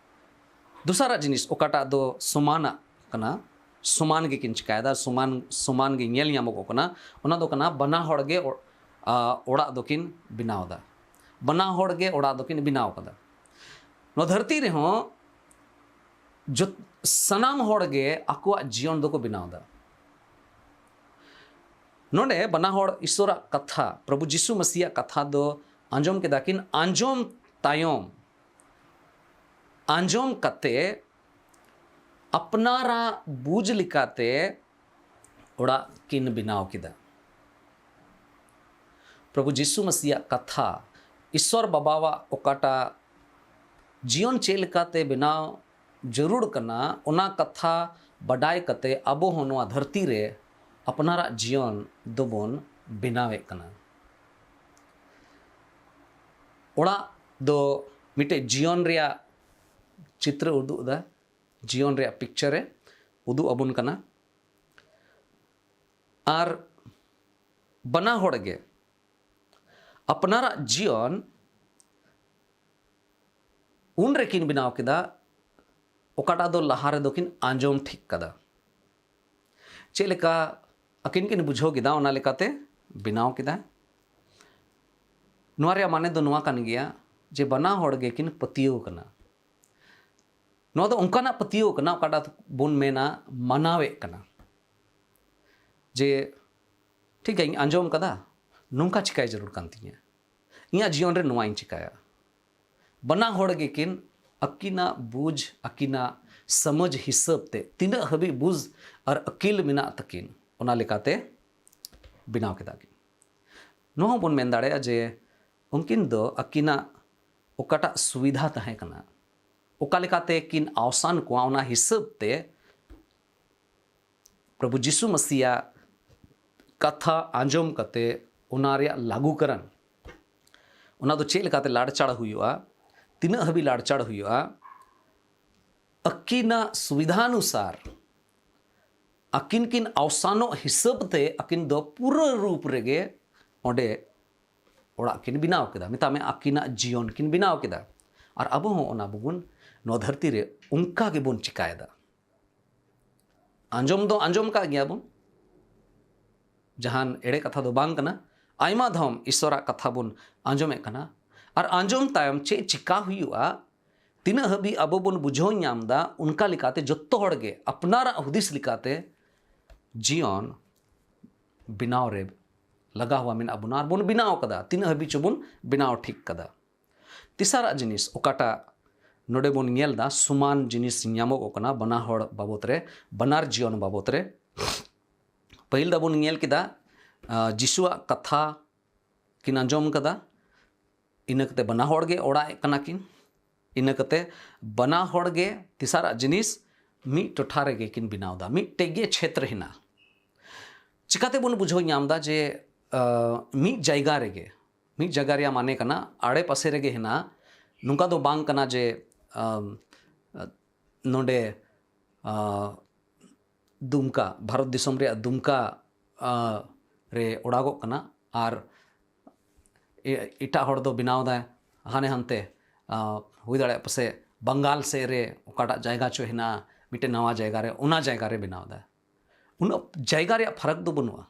ᱫᱚᱥᱟᱨᱟᱜ ᱡᱤᱱᱤᱥ, ᱚᱠᱟᱴᱟᱜ ᱫᱚ ᱥᱚᱢᱟᱱᱟᱜ ᱠᱟᱱᱟ, ᱥᱚᱢᱟᱱ ᱜᱮᱠᱤᱱ ᱪᱤᱠᱟᱭᱮᱫᱟ, ᱥᱚᱢᱟᱱ, ᱥᱚᱢᱟᱱ ᱜᱮ ᱧᱮᱞ ᱧᱟᱢᱚᱜᱚᱜ ᱠᱟᱱᱟ, ᱚᱱᱟ ᱫᱚ ᱠᱟᱱᱟ ᱵᱟᱱᱟ ᱦᱚᱲ ᱜᱮ ᱚ-, ᱟ, ᱚᱲᱟᱜ ᱫᱚᱠᱤᱱ ᱵᱮᱱᱟᱣ ᱮᱫᱟ᱾ ᱵᱟᱱᱟ ᱦᱚᱲ ᱜᱮ ᱚᱲᱟᱜ ᱫᱚᱠᱤᱱ ᱵᱮᱱᱟᱣ ᱠᱟᱫᱟ᱾ ᱱᱚᱣᱟ ᱫᱷᱟᱹᱨᱛᱤ ᱨᱮᱦᱚᱸ ᱡᱚᱛ-, ᱥᱟᱱᱟᱢ ᱦᱚᱲ ᱜᱮ ᱟᱠᱚᱣᱟᱜ ᱡᱤᱭᱚᱱ ᱫᱚᱠᱚ ᱵᱮᱱᱟᱣ ᱮᱫᱟ᱾ ᱱᱚᱰᱮ ᱵᱟᱱᱟ ᱦᱚᱲ ᱤᱥᱚᱨᱟᱜ ᱠᱟᱛᱷᱟ, ᱯᱨᱚᱵᱷᱩ ᱡᱤᱥᱩ ᱢᱟᱥᱤᱭᱟᱜ ᱠᱟᱛᱷᱟ ᱫᱚ ᱟᱸᱡᱚᱢ ᱠᱮᱫᱟ ᱠᱤᱱ᱾ ᱟᱸᱡᱚᱢ ᱛᱟᱭᱚᱢ, ᱟᱸᱡᱚᱢ ᱠᱟᱛᱮ ᱟᱯᱱᱟᱨᱟᱜ ᱵᱩᱡᱽ ᱞᱮᱠᱟᱛᱮ ᱚᱲᱟᱜ ᱠᱤᱱ ᱵᱮᱱᱟᱣ ᱠᱮᱫᱟ᱾ ᱯᱨᱚᱵᱷᱩ ᱡᱤᱥᱩ ᱢᱟᱥᱤᱭᱟᱜ ᱠᱟᱛᱷᱟ, ᱤᱥᱚᱨ ᱵᱟᱵᱟᱣᱟᱜ ᱚᱠᱟᱴᱟᱜ ᱡᱤᱭᱚᱱ ᱪᱮᱫ ᱞᱮᱠᱟᱛᱮ ᱵᱮᱱᱟᱣ ᱡᱟᱹᱨᱩᱲ ᱠᱟᱱᱟ, ᱚᱱᱟ ᱠᱟᱛᱷᱟ ᱵᱟᱰᱟᱭ ᱠᱟᱛᱮ ᱟᱵᱚ ᱦᱚᱸ ᱱᱚᱣᱟ ᱫᱷᱟᱹᱨᱛᱤ ᱨᱮ ᱟᱯᱱᱟᱨᱟᱜ ᱡᱤᱭᱚᱱ ᱫᱚᱵᱚᱱ ᱵᱮᱱᱟᱣᱮᱫ ᱠᱟᱱᱟ᱾ ᱚᱲᱟᱜ ᱫᱚ ᱢᱤᱫᱴᱮᱡ ᱡᱤᱭᱚᱱ ᱨᱮᱭᱟᱜ ᱪᱤᱛᱨᱚ ᱩᱫᱩᱜ ᱮᱫᱟ, ᱡᱤᱭᱚᱱ ᱨᱮᱭᱟᱜ ᱯᱤᱠᱪᱟᱨ ᱮ ᱩᱫᱩᱜ ᱟᱵᱚᱱ ᱠᱟᱱᱟ᱾ ᱟᱨ ᱵᱟᱱᱟ ᱦᱚᱲ ᱜᱮ ᱟᱯᱱᱟᱨᱟᱜ ᱡᱤᱭᱚᱱ ᱩᱱ ᱨᱮᱠᱤᱱ ᱵᱮᱱᱟᱣ ᱠᱮᱫᱟ, ᱚᱠᱟᱴᱟᱜ ᱫᱚ ᱞᱟᱦᱟ ᱨᱮᱫᱚ ᱠᱤᱱ ᱟᱸᱡᱚᱢ ᱴᱷᱤᱠ ᱠᱟᱫᱟ᱾ ᱪᱮᱫ ᱞᱮᱠᱟ ᱟᱹᱠᱤᱱ ᱠᱤᱱ ᱵᱩᱡᱷᱟᱹᱣ ᱠᱮᱫᱟ, ᱚᱱᱟ ᱞᱮᱠᱟᱛᱮ ᱵᱮᱱᱟᱣ ᱠᱮᱫᱟ᱾ ᱱᱚᱣᱟ ᱨᱮᱭᱟᱜ ᱢᱟᱱᱮ ᱫᱚ ᱱᱚᱣᱟ ᱠᱟᱱ ᱜᱮᱭᱟ ᱡᱮ ᱵᱟᱱᱟ ᱦᱚᱲ ᱜᱮᱠᱤᱱ ᱯᱟᱹᱛᱭᱟᱹᱣ ᱠᱟᱱᱟ᱾ ᱱᱚᱣᱟ ᱫᱚ ᱚᱱᱠᱟᱱᱟᱜ ᱯᱟᱹᱛᱭᱟᱹᱣ ᱠᱟᱱᱟ, ᱚᱠᱟᱴᱟᱜ ᱵᱚᱱ ᱢᱮᱱᱟ ᱢᱟᱱᱟᱣᱮᱫ ᱠᱟᱱᱟ᱾ ᱡᱮ, ᱴᱷᱤᱠ ᱜᱮᱭᱟ, ᱤᱧ ᱟᱸᱡᱚᱢ ᱠᱟᱫᱟ, ᱱᱚᱝᱠᱟ ᱪᱤᱠᱟᱭ ᱡᱟᱹᱨᱩᱲ ᱠᱟᱱ ᱛᱤᱧᱟᱹ, ᱤᱧᱟᱹᱜ ᱡᱤᱭᱚᱱ ᱨᱮ ᱱᱚᱣᱟᱧ ᱪᱤᱠᱟᱭᱟ᱾ ᱵᱟᱱᱟ ᱦᱚᱲ ᱜᱮᱠᱤᱱ ᱟᱹᱠᱤᱱᱟᱜ ᱵᱩᱡᱽ, ᱟᱹᱠᱤᱱᱟᱜ ᱥᱚᱢᱚᱡᱽ ᱦᱤᱥᱟᱹᱵ ᱛᱮ ᱛᱤᱱᱟᱹᱜ ᱦᱟᱹᱵᱤᱡ ᱵᱩᱡᱽ ᱟᱨ ᱟᱹᱠᱤᱞ ᱢᱮᱱᱟᱜ ᱛᱟᱹᱠᱤᱱ, ᱚᱱᱟ ᱞᱮᱠᱟᱛᱮ ᱵᱮᱱᱟᱣ ᱠᱮᱫᱟ ᱠᱤᱱ᱾ ᱱᱚᱣᱟ ᱦᱚᱸᱵᱚᱱ ᱢᱮᱱ ᱫᱟᱲᱮᱭᱟᱜᱼᱟ ᱡᱮ ᱩᱱᱠᱤᱱ ᱫᱚ ᱟᱹᱠᱤᱱᱟᱜ ᱚᱠᱟᱴᱟᱜ ᱥᱩᱵᱤᱫᱷᱟ ᱛᱟᱦᱮᱸ ᱠᱟᱱᱟ, ᱚᱠᱟ ᱞᱮᱠᱟᱛᱮ ᱠᱤᱱ ᱟᱣᱥᱟᱱ ᱠᱚᱣᱟ, ᱚᱱᱟ ᱦᱤᱥᱟᱹᱵ ᱛᱮ ᱯᱨᱚᱵᱷᱩ ᱡᱤᱥᱩ ᱢᱟᱥᱤᱭᱟᱜ ᱠᱟᱛᱷᱟ ᱟᱸᱡᱚᱢ ᱠᱟᱛᱮ ᱚᱱᱟ ᱨᱮᱭᱟᱜ ᱞᱟᱹᱜᱩ ᱠᱟᱨᱚᱱ, ᱚᱱᱟ ᱫᱚ ᱪᱮᱫ ᱞᱮᱠᱟᱛᱮ ᱞᱟᱲᱪᱟᱲ ᱦᱩᱭᱩᱜᱼᱟ, ᱛᱤᱱᱟᱹᱜ ᱦᱟᱹᱵᱤᱡ ᱞᱟᱲᱪᱟᱲ ᱦᱩᱭᱩᱜᱼᱟ, ᱟᱹᱠᱤᱱᱟᱜ ᱥᱩᱵᱤᱫᱷᱟᱱᱩᱥᱟᱨ ᱟᱹᱠᱤᱱ ᱠᱤᱱ ᱟᱣᱥᱟᱱᱚᱜ ᱦᱤᱥᱟᱹᱵ ᱛᱮ ᱟᱹᱠᱤᱱ ᱫᱚ ᱯᱩᱨᱟᱹ ᱨᱩᱯ ᱨᱮᱜᱮ ᱚᱸᱰᱮ ᱚᱲᱟᱜ ᱠᱤᱱ ᱵᱮᱱᱟᱣ ᱠᱮᱫᱟ᱾ ᱢᱮᱛᱟᱜ ᱢᱮ, ᱟᱹᱠᱤᱱᱟᱜ ᱡᱤᱭᱚᱱ ᱠᱤᱱ ᱵᱮᱱᱟᱣ ᱠᱮᱫᱟ᱾ ᱟᱨ ᱟᱵᱚ ᱦᱚᱸ ᱚᱱᱟ ᱵᱚᱱ, ᱱᱚᱣᱟ ᱫᱷᱟᱹᱨᱛᱤ ᱨᱮ ᱚᱱᱠᱟ ᱜᱮᱵᱚᱱ ᱪᱤᱠᱟᱭᱮᱫᱟ᱾ ᱟᱸᱡᱚᱢ ᱫᱚ ᱟᱸᱡᱚᱢ ᱠᱟᱜ ᱜᱮᱭᱟ ᱵᱚᱱ, ᱡᱟᱦᱟᱱ ᱮᱲᱮ ᱠᱟᱛᱷᱟ ᱫᱚ ᱵᱟᱝ ᱠᱟᱱᱟ᱾ ᱟᱭᱢᱟ ᱫᱷᱟᱣ ᱤᱥᱚᱨᱟᱜ ᱠᱟᱛᱷᱟ ᱵᱚᱱ ᱟᱸᱡᱚᱢᱮᱫ ᱠᱟᱱᱟ, ᱟᱨ ᱟᱸᱡᱚᱢ ᱛᱟᱭᱚᱢ ᱪᱮᱫ ᱪᱤᱠᱟ ᱦᱩᱭᱩᱜᱼᱟ, ᱛᱤᱱᱟᱹᱜ ᱦᱟᱹᱵᱤᱡ ᱟᱵᱚ ᱵᱚᱱ ᱵᱩᱡᱷᱟᱹᱣ ᱧᱟᱢ ᱮᱫᱟ, ᱚᱱᱠᱟ ᱞᱮᱠᱟᱛᱮ ᱡᱚᱛᱚ ᱦᱚᱲ ᱜᱮ ᱟᱯᱱᱟᱨᱟᱜ ᱦᱩᱫᱤᱥ ᱞᱮᱠᱟᱛᱮ ᱡᱤᱭᱚᱱ ᱵᱮᱱᱟᱣ ᱨᱮ ᱞᱟᱜᱟᱣ ᱦᱩᱭ ᱢᱮᱱᱟᱜ ᱵᱚᱱᱟ ᱟᱨ ᱵᱚᱱ ᱵᱮᱱᱟᱣ ᱠᱟᱫᱟ᱾ ᱛᱤᱱᱟᱹᱜ ᱦᱟᱹᱵᱤᱡ ᱪᱚᱵᱚᱱ ᱵᱮᱱᱟᱣ ᱴᱷᱤᱠ ᱠᱟᱫᱟ᱾ ᱛᱮᱥᱟᱨᱟᱜ ᱡᱤᱱᱤᱥ ᱚᱠᱟᱴᱟᱜ ᱱᱚᱰᱮ ᱵᱚᱱ ᱧᱮᱞ ᱮᱫᱟ, ᱥᱚᱢᱟᱱ ᱡᱤᱱᱤᱥ ᱧᱟᱢᱚᱜᱚᱜ ᱠᱟᱱᱟ ᱵᱟᱱᱟ ᱦᱚᱲ ᱵᱟᱵᱚᱛ ᱨᱮ, ᱵᱟᱱᱟᱨ ᱡᱤᱭᱚᱱ ᱵᱟᱵᱚᱛ ᱨᱮ᱾ ᱯᱟᱹᱦᱤᱞ ᱫᱚᱵᱚᱱ ᱧᱮᱞ ᱠᱮᱫᱟ, ᱟᱸ, ᱡᱤᱥᱩᱣᱟᱜ ᱠᱟᱛᱷᱟ ᱠᱤᱱ ᱟᱸᱡᱚᱢ ᱠᱟᱫᱟ, ᱤᱱᱟᱹ ᱠᱟᱛᱮ ᱵᱟᱱᱟ ᱦᱚᱲ ᱜᱮ ᱚᱲᱟᱜ ᱮᱫ ᱠᱟᱱᱟ ᱠᱤᱱ, ᱤᱱᱟᱹ ᱠᱟᱛᱮ ᱵᱟᱱᱟ ᱦᱚᱲ ᱜᱮ ᱛᱮᱥᱟᱨᱟᱜ ᱡᱤᱱᱤᱥ ᱢᱤᱫ ᱴᱚᱴᱷᱟ ᱨᱮᱜᱮ ᱠᱤᱱ ᱵᱮᱱᱟᱣ ᱮᱫᱟ, ᱢᱤᱫᱴᱮᱡ ᱜᱮ ᱪᱷᱮᱛᱨ ᱦᱮᱱᱟᱜᱼᱟ᱾ ᱪᱤᱠᱟᱛᱮ ᱵᱚᱱ ᱵᱩᱡᱷᱟᱹᱣ ᱧᱟᱢ ᱮᱫᱟ ᱡᱮ, ᱟᱸ, ᱢᱤᱫ ᱡᱟᱭᱜᱟ ᱨᱮᱜᱮ, ᱢᱤᱫ ᱡᱟᱭᱜᱟ ᱨᱮᱭᱟᱜ ᱢᱟᱱᱮ ᱠᱟᱱᱟ ᱟᱲᱮ ᱯᱟᱥᱮ ᱨᱮᱜᱮ ᱦᱮᱱᱟᱜᱼᱟ? ᱱᱚᱝᱠᱟ ᱫᱚ ᱵᱟᱝ ᱠᱟᱱᱟ ᱡᱮ, ᱟᱸ, ᱱᱚᱰᱮ, ᱟᱸ, ᱫᱩᱢᱠᱟ, ᱵᱷᱟᱨᱚᱛ ᱫᱤᱥᱚᱢ ᱨᱮᱭᱟᱜ ᱫᱩᱢᱠᱟ, ᱟᱸ, ᱨᱮ ᱚᱲᱟᱜᱚᱜ ᱠᱟᱱᱟ ᱟᱨ ᱮ-, ᱮᱴᱟᱜ ᱦᱚᱲ ᱫᱚ ᱵᱮᱱᱟᱣ ᱫᱟᱭ ᱦᱟᱱᱮ ᱦᱟᱱᱛᱮ, ᱟᱸ, ᱦᱩᱭ ᱫᱟᱲᱮᱭᱟᱜᱼᱟ ᱯᱟᱥᱮ ᱵᱟᱝᱜᱟᱞ ᱥᱮᱫ ᱨᱮ ᱚᱠᱟᱴᱟᱜ ᱡᱟᱭᱜᱟ ᱪᱚ ᱦᱮᱱᱟᱜᱼᱟ, ᱢᱤᱫᱴᱮᱱ ᱱᱟᱣᱟ ᱡᱟᱭᱜᱟ ᱨᱮ, ᱚᱱᱟ ᱡᱟᱭᱜᱟ ᱨᱮ ᱵᱮᱱᱟᱣ ᱫᱟᱭ᱾ ᱩᱱᱟᱹᱜ ᱡᱟᱭᱜᱟ ᱨᱮᱭᱟᱜ ᱯᱷᱟᱨᱟᱠ ᱫᱚ ᱵᱟᱹᱱᱩᱜᱼᱟ,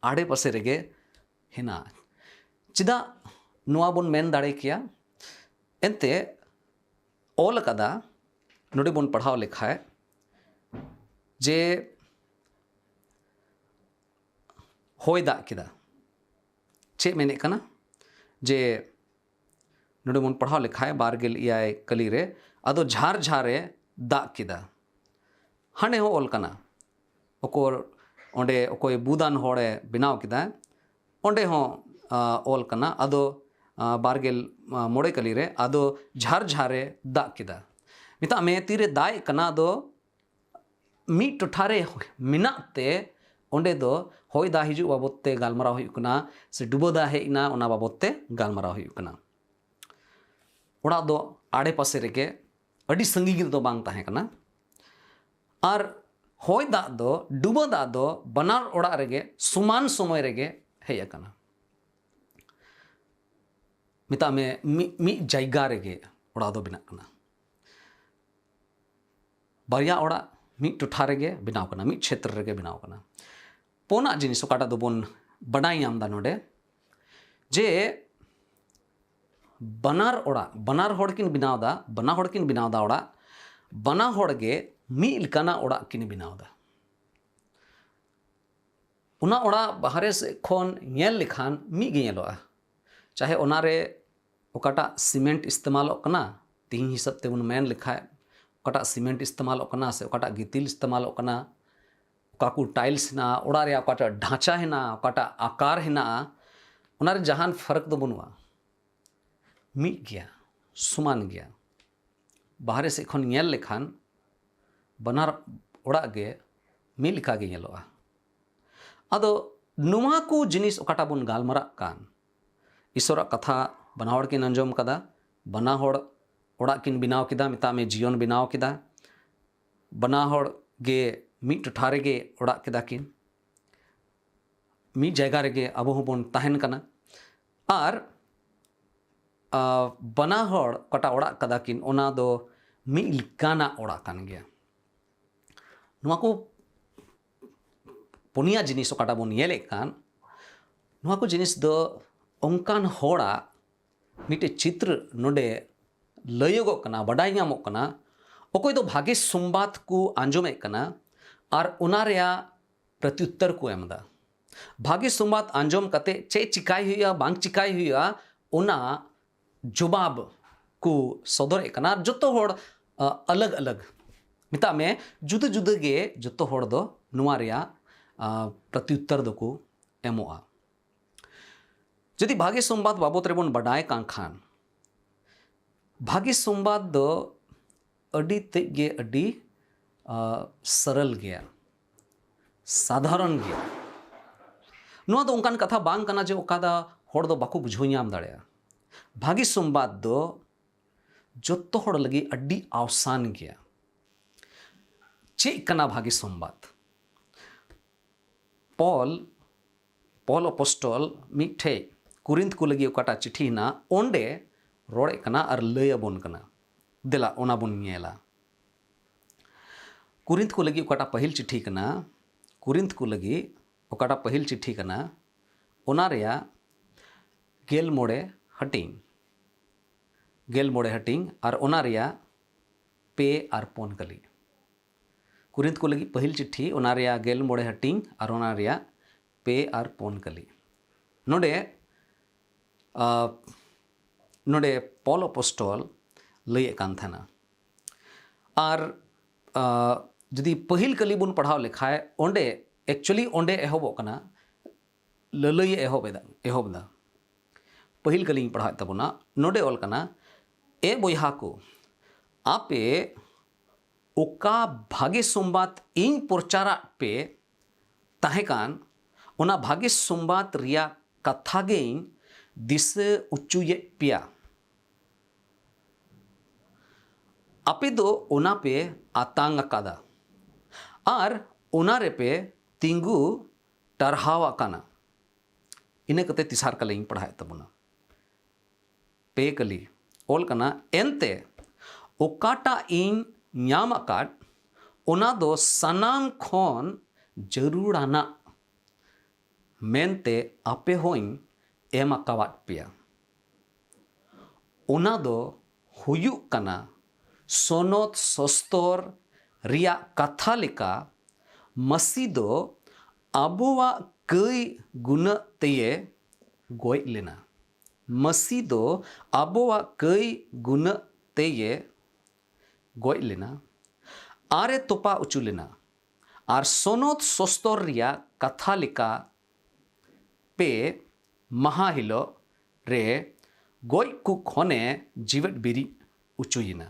ᱟᱲᱮ ᱯᱟᱥᱮ ᱨᱮᱜᱮ ᱦᱮᱱᱟᱜᱼᱟ᱾ ᱪᱮᱫᱟᱜ ᱱᱚᱣᱟ ᱵᱚᱱ ᱢᱮᱱ ᱫᱟᱲᱮ ᱠᱮᱭᱟ? ᱮᱱᱛᱮ ᱚᱞ ᱟᱠᱟᱫᱟ, ᱱᱚᱰᱮ ᱵᱚᱱ ᱯᱟᱲᱦᱟᱣ ᱞᱮᱠᱷᱟᱡ ᱡᱮ ᱦᱚᱭ ᱫᱟᱜ ᱠᱮᱫᱟ᱾ ᱪᱮᱫ ᱢᱮᱱᱮᱫ ᱠᱟᱱᱟ? ᱡᱮ ᱱᱚᱰᱮ ᱵᱚᱱ ᱯᱟᱲᱦᱟᱣ ᱞᱮᱠᱷᱟᱡ ᱵᱟᱨ ᱜᱮᱞ ᱮᱭᱟᱭ ᱠᱟᱹᱞᱤ ᱨᱮ, ᱟᱫᱚ ᱡᱷᱟᱨ ᱡᱷᱟᱨ ᱮ ᱫᱟᱜ ᱠᱮᱫᱟ᱾ ᱦᱟᱸᱰᱮ ᱦᱚᱸ ᱚᱞ ᱠᱟᱱᱟ, ᱚᱠᱚᱭ ᱚᱸᱰᱮ ᱚᱠᱚᱭ ᱵᱩᱫᱟᱱ ᱦᱚᱲᱮ ᱵᱮᱱᱟᱣ ᱠᱮᱫᱟ, ᱚᱸᱰᱮ ᱦᱚᱸ, ᱟ, ᱚᱞ ᱠᱟᱱᱟ, ᱟᱫᱚ, ᱟ, ᱵᱟᱨ ᱜᱮᱞ ᱢᱚᱬᱮ ᱠᱟᱹᱞᱤ ᱨᱮ, ᱟᱫᱚ ᱡᱷᱟᱨ ᱡᱷᱟᱨ ᱮ ᱫᱟᱜ ᱠᱮᱫᱟ᱾ ᱢᱮᱛᱟᱜ ᱢᱮ ᱛᱤᱨᱮ ᱫᱟᱜ ᱮᱫ ᱠᱟᱱᱟ, ᱟᱫᱚ ᱢᱤᱫ ᱴᱚᱴᱷᱟ ᱨᱮ ᱢᱮᱱᱟᱜ ᱛᱮ ᱚᱸᱰᱮ ᱫᱚ ᱦᱚᱭ ᱫᱟᱜ ᱦᱤᱡᱩᱜ ᱵᱟᱵᱚᱫ ᱛᱮ ᱜᱟᱞᱢᱟᱨᱟᱣ ᱦᱩᱭᱩᱜ ᱠᱟᱱᱟ, ᱥᱮ ᱰᱩᱵᱟᱹ ᱫᱟᱜ ᱦᱮᱡ ᱮᱱᱟ ᱚᱱᱟ ᱵᱟᱵᱚᱫ ᱛᱮ ᱜᱟᱞᱢᱟᱨᱟᱣ ᱦᱩᱭᱩᱜ ᱠᱟᱱᱟ᱾ ᱚᱲᱟᱜ ᱫᱚ ᱟᱲᱮ ᱯᱟᱥᱮ ᱨᱮᱜᱮ, ᱟᱹᱰᱤ ᱥᱟᱺᱜᱤᱧ ᱨᱮᱫᱚ ᱵᱟᱝ ᱛᱟᱦᱮᱸ ᱠᱟᱱᱟ᱾ ᱟᱨ ᱦᱚᱭ ᱫᱟᱜ ᱫᱚ, ᱰᱩᱵᱟᱹ ᱫᱟᱜ ᱫᱚ ᱵᱟᱱᱟᱨ ᱚᱲᱟᱜ ᱨᱮᱜᱮ ᱥᱚᱢᱟᱱ ᱥᱚᱢᱚᱭ ᱨᱮᱜᱮ ᱦᱮᱡ ᱟᱠᱟᱱᱟ᱾ ᱢᱮᱛᱟᱜ ᱢᱮ ᱢᱤᱫ, ᱢᱤᱫ ᱡᱟᱭᱜᱟ ᱨᱮᱜᱮ ᱚᱲᱟᱜ ᱫᱚ ᱵᱮᱱᱟᱜ ᱠᱟᱱᱟ᱾ ᱵᱟᱨᱭᱟ ᱚᱲᱟᱜ ᱢᱤᱫ ᱴᱚᱴᱷᱟ ᱨᱮᱜᱮ ᱵᱮᱱᱟᱣ ᱠᱟᱱᱟ, ᱢᱤᱫ ᱪᱷᱮᱛᱨᱚ ᱨᱮᱜᱮ ᱵᱮᱱᱟᱣ ᱠᱟᱱᱟ᱾ ᱯᱩᱱᱟᱜ ᱡᱤᱱᱤᱥ ᱚᱠᱟᱴᱟᱜ ᱫᱚᱵᱚᱱ ᱵᱟᱰᱟᱭ ᱧᱟᱢ ᱮᱫᱟ ᱱᱚᱰᱮ, ᱡᱮ ᱵᱟᱱᱟᱨ ᱚᱲᱟᱜ, ᱵᱟᱱᱟᱨ ᱦᱚᱲ ᱠᱤᱱ ᱵᱮᱱᱟᱣ ᱮᱫᱟ, ᱵᱟᱱᱟ ᱦᱚᱲ ᱠᱤᱱ ᱵᱮᱱᱟᱣ ᱮᱫᱟ ᱚᱲᱟᱜ, ᱵᱟᱱᱟ ᱦᱚᱲ ᱜᱮ ᱢᱤᱫ ᱞᱮᱠᱟᱱᱟᱜ ᱚᱲᱟᱜ ᱠᱤᱱ ᱵᱮᱱᱟᱣ ᱮᱫᱟ᱾ ᱚᱱᱟ ᱚᱲᱟᱜ ᱵᱟᱦᱨᱮ ᱥᱮᱫ ᱠᱷᱚᱱ ᱧᱮᱞ ᱞᱮᱠᱷᱟᱱ ᱢᱤᱫ ᱜᱮ ᱧᱮᱞᱚᱜᱼᱟ, ᱪᱟᱦᱮ ᱚᱱᱟᱨᱮ ᱚᱠᱟᱴᱟᱜ ᱥᱤᱢᱮᱱᱴ ᱤᱥᱛᱮᱢᱟᱞᱚᱜ ᱠᱟᱱᱟ, ᱛᱮᱦᱤᱧ ᱦᱤᱥᱟᱹᱵ ᱛᱮᱵᱚᱱ ᱢᱮᱱ ᱞᱮᱠᱷᱟᱡ, ᱚᱠᱟᱴᱟᱜ ᱥᱤᱢᱮᱱᱴ ᱤᱥᱛᱮᱢᱟᱞᱚᱜ ᱠᱟᱱᱟ ᱥᱮ ᱚᱠᱟᱴᱟᱜ ᱜᱤᱛᱤᱞ ᱤᱥᱛᱮᱢᱟᱞᱚᱜ ᱠᱟᱱᱟ, ᱚᱠᱟ ᱠᱚ ᱴᱟᱭᱤᱞᱥ ᱦᱮᱱᱟᱜᱼᱟ, ᱚᱲᱟᱜ ᱨᱮᱭᱟᱜ ᱚᱠᱟᱴᱟᱜ ᱰᱷᱟᱸᱪᱟ ᱦᱮᱱᱟᱜᱼᱟ, ᱚᱠᱟᱴᱟᱜ ᱟᱠᱟᱨ ᱦᱮᱱᱟᱜᱼᱟ, ᱚᱱᱟᱨᱮ ᱡᱟᱦᱟᱱ ᱯᱷᱟᱨᱟᱠ ᱫᱚ ᱵᱟᱹᱱᱩᱜᱼᱟ, ᱢᱤᱫ ᱜᱮᱭᱟ, ᱥᱚᱢᱟᱱ ᱜᱮᱭᱟ᱾ ᱵᱟᱦᱨᱮ ᱥᱮᱫ ᱠᱷᱚᱱ ᱧᱮᱞ ᱞᱮᱠᱷᱟᱱ ᱵᱟᱱᱟᱨ ᱚᱲᱟᱜ ᱜᱮ ᱢᱤᱫ ᱞᱮᱠᱟ ᱜᱮ ᱧᱮᱞᱚᱜᱼᱟ᱾ ᱟᱫᱚ ᱱᱚᱣᱟ ᱠᱚ ᱡᱤᱱᱤᱥ ᱚᱠᱟᱴᱟᱜ ᱵᱚᱱ ᱜᱟᱞᱢᱟᱨᱟᱜ ᱠᱟᱱ, ᱤᱥᱚᱨᱟᱜ ᱠᱟᱛᱷᱟ ᱵᱟᱱᱟ ᱦᱚᱲ ᱠᱤᱱ ᱟᱸᱡᱚᱢ ᱠᱟᱫᱟ, ᱵᱟᱱᱟ ᱦᱚᱲ ᱚᱲᱟᱜ ᱠᱤᱱ ᱵᱮᱱᱟᱣ ᱠᱮᱫᱟ, ᱢᱮᱛᱟᱜ ᱢᱮ ᱡᱤᱭᱚᱱ ᱵᱮᱱᱟᱣ ᱠᱮᱫᱟ, ᱵᱟᱱᱟ ᱦᱚᱲ ᱜᱮ ᱢᱤᱫ ᱴᱚᱴᱷᱟ ᱨᱮᱜᱮ ᱚᱲᱟᱜ ᱠᱮᱫᱟ ᱠᱤᱱ, ᱢᱤᱫ ᱡᱟᱭᱜᱟ ᱨᱮᱜᱮ ᱟᱵᱚ ᱦᱚᱸᱵᱚᱱ ᱛᱟᱦᱮᱱ ᱠᱟᱱᱟ᱾ ᱟᱨ ᱟ, ᱵᱟᱱᱟ ᱦᱚᱲ ᱚᱠᱟᱴᱟᱜ ᱚᱲᱟᱜ ᱠᱟᱫᱟ ᱠᱤᱱ, ᱚᱱᱟ ᱫᱚ ᱢᱤᱫ ᱞᱮᱠᱟᱱᱟᱜ ᱚᱲᱟᱜ ᱠᱟᱱ ᱜᱮᱭᱟ᱾ ᱱᱚᱣᱟ ᱠᱚ ᱯᱩᱱᱭᱟ ᱡᱤᱱᱤᱥ ᱚᱠᱟᱴᱟᱜ ᱵᱚᱱ ᱧᱮᱞᱮᱫ ᱠᱟᱱ, ᱱᱚᱣᱟ ᱠᱚ ᱡᱤᱱᱤᱥ ᱫᱚ ᱚᱱᱠᱟᱱ ᱦᱚᱲᱟᱜ ᱢᱤᱫᱴᱮᱡ ᱪᱤᱛᱨᱚ ᱱᱚᱰᱮ ᱞᱟᱹᱭᱚᱜᱚᱜ ᱠᱟᱱᱟ, ᱵᱟᱰᱟᱭ ᱧᱟᱢᱚᱜ ᱠᱟᱱᱟ, ᱚᱠᱚᱭ ᱫᱚ ᱵᱷᱟᱜᱮ ᱥᱚᱢᱵᱟᱫ ᱠᱚ ᱟᱸᱡᱚᱢᱮᱫ ᱠᱟᱱᱟ ᱟᱨ ᱚᱱᱟ ᱨᱮᱭᱟᱜ ᱯᱨᱚᱛᱭᱩᱛᱛᱚᱨ ᱠᱚ ᱮᱢ ᱮᱫᱟ᱾ ᱵᱷᱟᱜᱮ ᱥᱚᱢᱵᱟᱫ ᱟᱸᱡᱚᱢ ᱠᱟᱛᱮ ᱪᱮᱫ ᱪᱤᱠᱟᱭ ᱦᱩᱭᱩᱜᱼᱟ, ᱵᱟᱝ ᱪᱤᱠᱟᱭ ᱦᱩᱭᱩᱜᱼᱟ, ᱚᱱᱟ ᱡᱚᱵᱟᱵ ᱠᱚ ᱥᱚᱫᱚᱨᱮᱫ ᱠᱟᱱᱟ᱾ ᱟᱨ ᱡᱚᱛᱚ ᱦᱚᱲ, ᱟ, ᱟᱞᱟᱜᱽ ᱟᱞᱟᱜᱽ, ᱢᱮᱛᱟᱜ ᱢᱮ ᱡᱩᱫᱟᱹ ᱡᱩᱫᱟᱹ ᱜᱮ ᱡᱚᱛᱚ ᱦᱚᱲ ᱫᱚ ᱱᱚᱣᱟ ᱨᱮᱭᱟᱜ, ᱟ, ᱯᱨᱚᱛᱭᱩᱛᱛᱚᱨ ᱫᱚᱠᱚ ᱮᱢᱚᱜᱼᱟ᱾ ᱡᱩᱫᱤ ᱵᱷᱟᱜᱮ ᱥᱚᱢᱵᱟᱫ ᱵᱟᱵᱚᱛ ᱨᱮᱵᱚᱱ ᱵᱟᱰᱟᱭ ᱠᱟᱱ ᱠᱷᱟᱱ, ᱵᱷᱟᱜᱮ ᱥᱚᱢᱵᱟᱫ ᱫᱚ ᱟᱹᱰᱤ ᱛᱮᱫ ᱜᱮ ᱟᱹᱰᱤ ᱥᱚᱨᱚᱞ ᱜᱮᱭᱟ, ᱥᱟᱫᱷᱟᱨᱚᱱ ᱜᱮᱭᱟ᱾ ᱱᱚᱣᱟ ᱫᱚ ᱚᱱᱠᱟᱱ ᱠᱟᱛᱷᱟ ᱵᱟᱝ ᱠᱟᱱᱟ ᱡᱮ ᱚᱠᱟ ᱫᱚ ᱦᱚᱲ ᱫᱚ ᱵᱟᱠᱚ ᱵᱩᱡᱷᱟᱹᱣ ᱧᱟᱢ ᱫᱟᱲᱮᱭᱟᱜᱼᱟ᱾ ᱵᱷᱟᱹᱜᱤ ᱥᱚᱢᱵᱟᱫ ᱫᱚ ᱡᱚᱛᱚ ᱦᱚᱲ ᱞᱟᱹᱜᱤᱫ ᱟᱹᱰᱤ ᱟᱣᱥᱟᱱ ᱜᱮᱭᱟ᱾ ᱪᱮᱫ ᱠᱟᱱᱟ ᱵᱷᱟᱹᱜᱤ ᱥᱚᱢᱵᱟᱫ? ᱯᱚᱞ ᱯᱚᱞ ᱚᱯᱚᱥᱴᱚᱞ ᱢᱤᱫᱴᱷᱮᱡ ᱠᱩᱨᱤᱱᱛ ᱠᱚ ᱞᱟᱹᱜᱤᱫ ᱚᱠᱟᱴᱟᱜ ᱪᱤᱴᱷᱤ ᱦᱮᱱᱟᱜ, ᱚᱸᱰᱮ ᱨᱚᱲᱮᱫ ᱠᱟᱱᱟ ᱟᱨ ᱞᱟᱹᱭ ᱟᱵᱚᱱ ᱠᱟᱱᱟ᱾ ᱫᱮᱞᱟ, ᱚᱱᱟ ᱵᱚᱱ ᱧᱮᱞᱟ᱾ ᱠᱩᱨᱤᱱᱛ ᱠᱚ ᱞᱟᱹᱜᱤᱫ ᱚᱠᱟᱴᱟᱜ ᱯᱟᱹᱦᱤᱞ ᱪᱤᱴᱷᱤ ᱠᱟᱱᱟ, ᱠᱩᱨᱤᱱᱛ ᱠᱚ ᱞᱟᱹᱜᱤᱫ ᱚᱠᱟᱴᱟᱜ ᱯᱟᱹᱦᱤᱞ ᱪᱤᱴᱷᱤ ᱠᱟᱱᱟ, ᱚᱱᱟ ᱨᱮᱭᱟᱜ ᱜᱮᱞ ᱢᱚᱬᱮ ᱦᱟᱹᱴᱤᱧ, ᱜᱮᱞ ᱢᱚᱬᱮ ᱦᱟᱹᱴᱤᱧ ᱟᱨ ᱚᱱᱟ ᱨᱮᱭᱟᱜ ᱯᱮ ᱟᱨ ᱯᱩᱱ ᱠᱟᱹᱞᱤ᱾ ᱠᱩᱨᱤᱱᱛ ᱠᱚ ᱞᱟᱹᱜᱤᱫ ᱯᱟᱹᱦᱤᱞ ᱪᱤᱴᱷᱤ, ᱚᱱᱟ ᱨᱮᱭᱟᱜ ᱜᱮᱞ ᱢᱚᱬᱮ ᱦᱟᱹᱴᱤᱧ ᱟᱨ ᱚᱱᱟ ᱨᱮᱭᱟᱜ ᱯᱮ ᱟᱨ ᱯᱩᱱ ᱠᱟᱹᱞᱤ᱾ ᱱᱚᱰᱮ, ᱟ, ᱱᱚᱰᱮ ᱯᱚᱞ ᱚᱯᱚᱥᱴᱚᱞ ᱞᱟᱹᱭᱮᱫ ᱠᱟᱱ ᱛᱟᱦᱮᱱᱟ᱾ ᱟᱨ, ᱟ, ᱡᱩᱫᱤ ᱯᱟᱹᱦᱤᱞ ᱠᱟᱹᱞᱤ ᱵᱚᱱ ᱯᱟᱲᱦᱟᱣ ᱞᱮᱠᱷᱟᱡ, ᱚᱸᱰᱮ, actually ᱚᱸᱰᱮ ᱮᱦᱚᱵᱚᱜ ᱠᱟᱱᱟ, ᱞᱟᱹᱞᱟᱹᱭᱮ ᱮᱦᱚᱵ ᱮᱫᱟ, ᱮᱦᱚᱵ ᱮᱫᱟ᱾ ᱯᱟᱹᱦᱤᱞ ᱠᱟᱹᱞᱤᱧ ᱯᱟᱲᱦᱟᱣᱮᱫ ᱛᱟᱵᱚᱱᱟ, ᱱᱚᱰᱮ ᱚᱞ ᱠᱟᱱᱟ, "ᱮ ᱵᱚᱭᱦᱟ ᱠᱚ, ᱟᱯᱮ ᱚᱠᱟ ᱵᱷᱟᱜᱮ ᱥᱚᱢᱵᱟᱫ ᱤᱧ ᱯᱨᱚᱪᱟᱨᱟᱜ ᱯᱮ ᱛᱟᱦᱮᱸ ᱠᱟᱱ, ᱚᱱᱟ ᱵᱷᱟᱜᱮ ᱥᱚᱢᱵᱟᱫ ᱨᱮᱭᱟᱜ ᱠᱟᱛᱷᱟ ᱜᱮᱧ ᱫᱤᱥᱟᱹ ᱚᱪᱚᱭᱮᱫ ᱯᱮᱭᱟ᱾ ᱟᱯᱮ ᱫᱚ ᱚᱱᱟ ᱯᱮ ᱟᱛᱟᱝ ᱟᱠᱟᱫᱟ ᱟᱨ ᱚᱱᱟ ᱨᱮᱯᱮ ᱛᱤᱸᱜᱩ ᱴᱟᱨᱦᱟᱣ ᱟᱠᱟᱱᱟ᱾" ᱤᱱᱟᱹ ᱠᱟᱛᱮ ᱛᱮᱥᱟᱨ ᱠᱟᱞᱤᱧ ᱯᱟᱲᱦᱟᱣᱮᱫ ᱛᱟᱵᱚᱱᱟ᱾ ᱯᱮ ᱠᱟᱹᱞᱤ ᱚᱞ ᱠᱟᱱᱟ, "ᱮᱱᱛᱮ ᱚᱠᱟᱴᱟᱜ ᱤᱧ ᱧᱟᱢ ᱟᱠᱟᱫ, ᱚᱱᱟ ᱫᱚ ᱥᱟᱱᱟᱢ ᱠᱷᱚᱱ ᱡᱟᱹᱨᱩᱲᱟᱱᱟᱜ ᱢᱮᱱᱛᱮ ᱟᱯᱮ ᱦᱚᱸᱧ ᱮᱢ ᱟᱠᱟᱣᱟᱫ ᱯᱮᱭᱟ᱾ ᱚᱱᱟ ᱫᱚ ᱦᱩᱭᱩᱜ ᱠᱟᱱᱟ ᱥᱚᱱᱚᱛ ᱥᱚᱥᱛᱚᱨ ᱨᱮᱭᱟᱜ ᱠᱟᱛᱷᱟ ᱞᱮᱠᱟ, ᱢᱟᱹᱥᱤ ᱫᱚ ᱟᱵᱚᱣᱟᱜ ᱠᱟᱹᱭ ᱜᱩᱱᱟᱹᱜ ᱛᱮᱭᱮ ᱜᱚᱡ ᱞᱮᱱᱟ᱾ ᱢᱟᱹᱥᱤ ᱫᱚ ᱟᱵᱚᱣᱟᱜ ᱠᱟᱹᱭ ᱜᱩᱱᱟᱹᱜ ᱛᱮᱭᱮ ᱜᱚᱡ ᱞᱮᱱᱟ ᱟᱨᱮ ᱛᱚᱯᱟ ᱚᱪᱚ ᱞᱮᱱᱟ᱾ ᱟᱨ ᱥᱚᱱᱚᱛ ᱥᱚᱥᱛᱚᱨ ᱨᱮᱭᱟᱜ ᱠᱟᱛᱷᱟ ᱞᱮᱠᱟ ᱯᱮ ᱢᱟᱦᱟ ᱦᱤᱞᱳᱜ ᱨᱮ ᱜᱚᱡ ᱠᱚ ᱠᱷᱚᱱᱮ ᱡᱤᱣᱮᱫ ᱵᱮᱨᱮᱫ ᱚᱪᱚᱭᱮᱱᱟ᱾"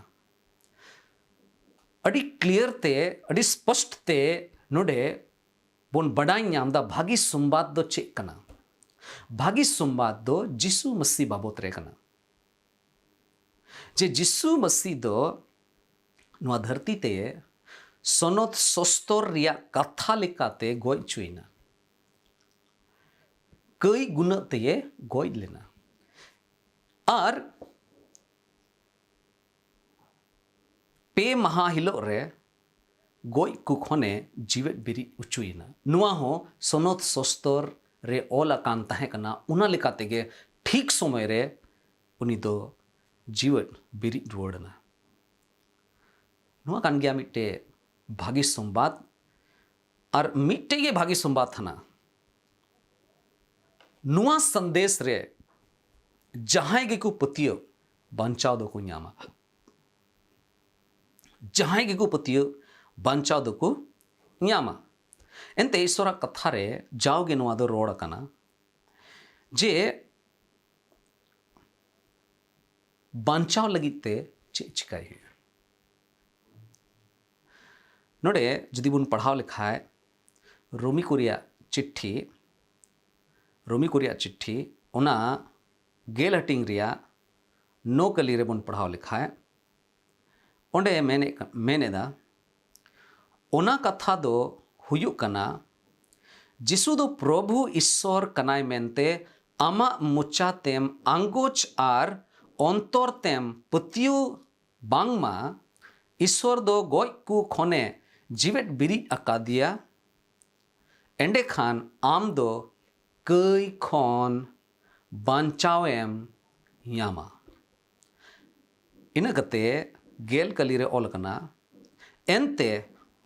ᱟᱹᱰᱤ ᱠᱞᱤᱭᱟᱨ ᱛᱮ, ᱟᱹᱰᱤ ᱥᱯᱚᱥᱴ ᱛᱮ ᱱᱚᱰᱮ ᱵᱚᱱ ᱵᱟᱰᱟᱭ ᱧᱟᱢ ᱮᱫᱟ ᱵᱷᱟᱹᱜᱤ ᱥᱚᱢᱵᱟᱫ ᱫᱚ ᱪᱮᱫ ᱠᱟᱱᱟ᱾ ᱵᱷᱟᱹᱜᱤ ᱥᱚᱢᱵᱟᱫ ᱫᱚ ᱡᱤᱥᱩ ᱢᱟᱹᱥᱤ ᱵᱟᱵᱚᱛ ᱨᱮ ᱠᱟᱱᱟ, ᱡᱮ ᱡᱤᱥᱩ ᱢᱟᱹᱥᱤ ᱫᱚ ᱱᱚᱣᱟ ᱫᱷᱟᱹᱨᱛᱤ ᱛᱮ ᱥᱚᱱᱚᱛ ᱥᱚᱥᱛᱚᱨ ᱨᱮᱭᱟᱜ ᱠᱟᱛᱷᱟ ᱞᱮᱠᱟᱛᱮ ᱜᱚᱡ ᱦᱚᱪᱚᱭᱮᱱᱟ, ᱠᱟᱹᱭ ᱜᱩᱱᱟᱹᱜ ᱛᱮᱭᱮ ᱜᱚᱡ ᱞᱮᱱᱟ, ᱟᱨ ᱯᱮ ᱢᱟᱦᱟ ᱦᱤᱞᱳᱜ ᱨᱮ ᱜᱚᱡ ᱠᱚ ᱠᱷᱚᱱᱮ ᱡᱤᱣᱮᱫ ᱵᱮᱨᱮᱫ ᱦᱚᱪᱚᱭᱮᱱᱟ᱾ ᱱᱚᱣᱟ ᱦᱚᱸ ᱥᱚᱱᱚᱛ ᱥᱚᱥᱛᱚᱨ ᱨᱮ ᱚᱞ ᱟᱠᱟᱱ ᱛᱟᱦᱮᱸ ᱠᱟᱱᱟ᱾ ᱚᱱᱟ ᱞᱮᱠᱟ ᱛᱮᱜᱮ ᱴᱷᱤᱠ ᱥᱚᱢᱚᱭ ᱨᱮ ᱩᱱᱤ ᱫᱚ ᱡᱤᱣᱮᱫ ᱵᱮᱨᱮᱫ ᱨᱩᱣᱟᱹᱲ ᱮᱱᱟ᱾ ᱱᱚᱣᱟ ᱠᱟᱱ ᱜᱮᱭᱟ ᱢᱤᱫᱴᱮᱡ ᱵᱷᱟᱹᱜᱤ ᱥᱚᱢᱵᱟᱫ᱾ ᱟᱨ ᱢᱤᱫᱴᱮᱡ ᱜᱮ ᱵᱷᱟᱹᱜᱤ ᱥᱚᱢᱵᱟᱫ ᱦᱟᱱᱟ, ᱱᱚᱣᱟ ᱥᱟᱸᱫᱮᱥ ᱨᱮ ᱡᱟᱦᱟᱸᱭ ᱜᱮᱠᱚ ᱯᱟᱹᱛᱭᱟᱹᱣ, ᱵᱟᱧᱪᱟᱣ ᱫᱚᱠᱚ ᱧᱟᱢᱟ᱾ ᱡᱟᱦᱟᱸᱭ ᱜᱮᱠᱚ ᱯᱟᱹᱛᱭᱟᱹᱣ, ᱵᱟᱧᱪᱟᱣ ᱫᱚᱠᱚ ᱧᱟᱢᱟ᱾ ᱮᱱᱛᱮ ᱤᱥᱚᱨᱟᱜ ᱠᱟᱛᱷᱟ ᱨᱮ ᱡᱟᱣᱜᱮ ᱱᱚᱣᱟ ᱫᱚ ᱨᱚᱲ ᱟᱠᱟᱱᱟ ᱡᱮ ᱵᱟᱧᱪᱟᱣ ᱞᱟᱹᱜᱤᱫ ᱛᱮ ᱪᱮᱫ ᱪᱤᱠᱟᱭ ᱦᱩᱭᱩᱜᱼᱟ᱾ ᱱᱚᱰᱮ ᱡᱩᱫᱤ ᱵᱚᱱ ᱯᱟᱲᱦᱟᱣ ᱞᱮᱠᱷᱟᱡ, ᱨᱳᱢᱤ ᱠᱚ ᱨᱮᱭᱟᱜ ᱪᱤᱴᱷᱤ, ᱨᱳᱢᱤ ᱠᱚ ᱨᱮᱭᱟᱜ ᱪᱤᱴᱷᱤ, ᱚᱱᱟ ᱜᱮᱞ ᱦᱟᱹᱴᱤᱧ ᱨᱮᱭᱟᱜ ᱱᱚ ᱠᱟᱹᱞᱤ ᱨᱮᱵᱚᱱ ᱯᱟᱲᱦᱟᱣ ᱞᱮᱠᱷᱟᱡ, ᱚᱸᱰᱮ ᱢᱮᱱᱮᱫ ᱠᱟ-, ᱢᱮᱱ ᱮᱫᱟ, ᱚᱱᱟ ᱠᱟᱛᱷᱟ ᱫᱚ ᱦᱩᱭᱩᱜ ᱠᱟᱱᱟ, ᱡᱤᱥᱩ ᱫᱚ ᱯᱨᱚᱵᱷᱩ ᱤᱥᱥᱚᱨ ᱠᱟᱱᱟᱭ ᱢᱮᱱᱛᱮ ᱟᱢᱟᱜ ᱢᱚᱪᱟ ᱛᱮᱢ ᱟᱸᱜᱚᱪ ᱟᱨ ᱚᱱᱛᱚᱨ ᱛᱮᱢ ᱯᱟᱹᱛᱭᱟᱹᱣ ᱵᱟᱝᱢᱟ ᱤᱥᱥᱚᱨ ᱫᱚ ᱜᱚᱡ ᱠᱚ ᱠᱷᱚᱱᱮ ᱡᱤᱣᱮᱫ ᱵᱤᱨᱤᱫ ᱟᱠᱟᱫᱮᱭᱟ, ᱮᱸᱰᱮᱠᱷᱟᱱ ᱟᱢ ᱫᱚ ᱠᱟᱹᱭ ᱠᱷᱚᱱ ᱵᱟᱧᱪᱟᱣᱮᱢ ᱧᱟᱢᱟ᱾ ᱤᱱᱟᱹ ᱠᱟᱛᱮ ᱜᱮᱞ ᱠᱟᱹᱞᱤ ᱨᱮ ᱚᱞ ᱟᱠᱟᱱᱟ, ᱮᱱᱛᱮ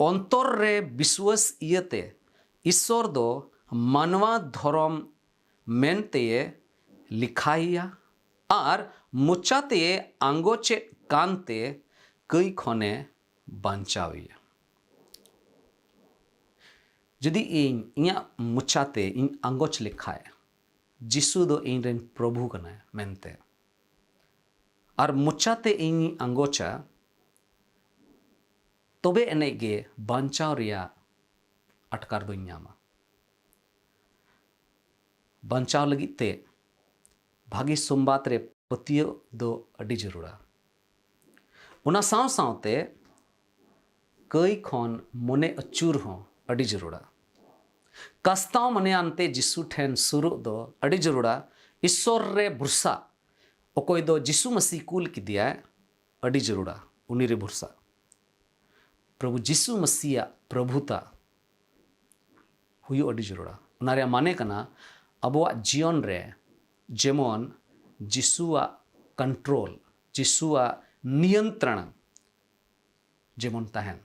ᱚᱱᱛᱚᱨ ᱨᱮ ᱵᱤᱥᱣᱟᱹᱥ ᱤᱭᱟᱹᱛᱮ ᱤᱥᱥᱚᱨ ᱫᱚ ᱢᱟᱱᱣᱟ ᱫᱷᱚᱨᱚᱢ ᱢᱮᱱᱛᱮᱭᱮ ᱞᱮᱠᱷᱟᱭᱮᱭᱟ ᱟᱨ ᱢᱚᱪᱟ ᱛᱮᱭᱮ ᱟᱸᱜᱚᱪᱮᱫ ᱠᱟᱱᱛᱮ ᱠᱟᱹᱭ ᱠᱷᱚᱱᱮ ᱵᱟᱧᱪᱟᱣᱮᱭᱟ᱾ ᱡᱩᱫᱤ ᱤᱧ ᱤᱧᱟᱹᱜ ᱢᱚᱪᱟᱛᱮ ᱤᱧ ᱟᱸᱜᱚᱪ ᱞᱮᱠᱷᱟᱡ ᱡᱤᱥᱩ ᱫᱚ ᱤᱧ ᱨᱮᱱ ᱯᱨᱚᱵᱷᱩ ᱠᱟᱱᱟᱭ ᱢᱮᱱᱛᱮ, ᱟᱨ ᱢᱚᱪᱟᱛᱮ ᱤᱧ ᱟᱸᱜᱚᱪᱟ, ᱛᱚᱵᱮ ᱮᱱᱮᱡ ᱜᱮ ᱵᱟᱧᱪᱟᱣ ᱨᱮᱭᱟᱜ ᱟᱴᱠᱟᱨ ᱫᱚᱧ ᱧᱟᱢᱟ᱾ ᱵᱟᱧᱪᱟᱣ ᱞᱟᱹᱜᱤᱫ ᱛᱮ ᱵᱷᱟᱹᱜᱤ ᱥᱚᱢᱵᱟᱫ ᱨᱮ ᱯᱟᱹᱛᱭᱟᱹᱣ ᱫᱚ ᱟᱹᱰᱤ ᱡᱟᱹᱨᱩᱲᱟ᱾ ᱚᱱᱟ ᱥᱟᱶ ᱥᱟᱶᱛᱮ ᱠᱟᱹᱭ ᱠᱷᱚᱱ ᱢᱚᱱᱮ ᱟᱹᱪᱩᱨ ᱦᱚᱸ ᱟᱹᱰᱤ ᱡᱟᱹᱨᱩᱲᱟ᱾ ᱠᱟᱥᱛᱟᱣ ᱢᱚᱱᱮᱭᱟᱱᱛᱮ ᱡᱤᱥᱩ ᱴᱷᱮᱱ ᱥᱩᱨᱩᱜ ᱫᱚ ᱟᱹᱰᱤ ᱡᱟᱹᱨᱩᱲᱟ᱾ ᱤᱥᱥᱚᱨ ᱨᱮ ᱵᱷᱚᱨᱥᱟ, ᱚᱠᱚᱭ ᱫᱚ ᱡᱤᱥᱩ ᱢᱟᱹᱥᱤ ᱠᱩᱞ ᱠᱮᱫᱮᱭᱟᱭ, ᱟᱹᱰᱤ ᱡᱟᱹᱨᱩᱲᱟ ᱩᱱᱤ ᱨᱮ ᱵᱷᱚᱨᱥᱟ᱾ ᱯᱨᱚᱵᱷᱩ ᱡᱤᱥᱩ ᱢᱟᱹᱥᱤᱭᱟᱜ ᱯᱨᱚᱵᱷᱩᱛᱟ ᱦᱩᱭᱩᱜ ᱟᱹᱰᱤ ᱡᱟᱹᱨᱩᱲᱟ᱾ ᱚᱱᱟ ᱨᱮᱭᱟᱜ ᱢᱟᱱᱮ ᱠᱟᱱᱟ ᱟᱵᱚᱣᱟᱜ ᱡᱤᱭᱚᱱ ᱨᱮ ᱡᱮᱢᱚᱱ ᱡᱤᱥᱩᱣᱟᱜ ᱠᱚᱱᱴᱨᱳᱞ, ᱡᱤᱥᱩᱣᱟᱜ ᱱᱤᱭᱚᱱᱛᱨᱚᱱ ᱡᱮᱢᱚᱱ ᱛᱟᱦᱮᱱ᱾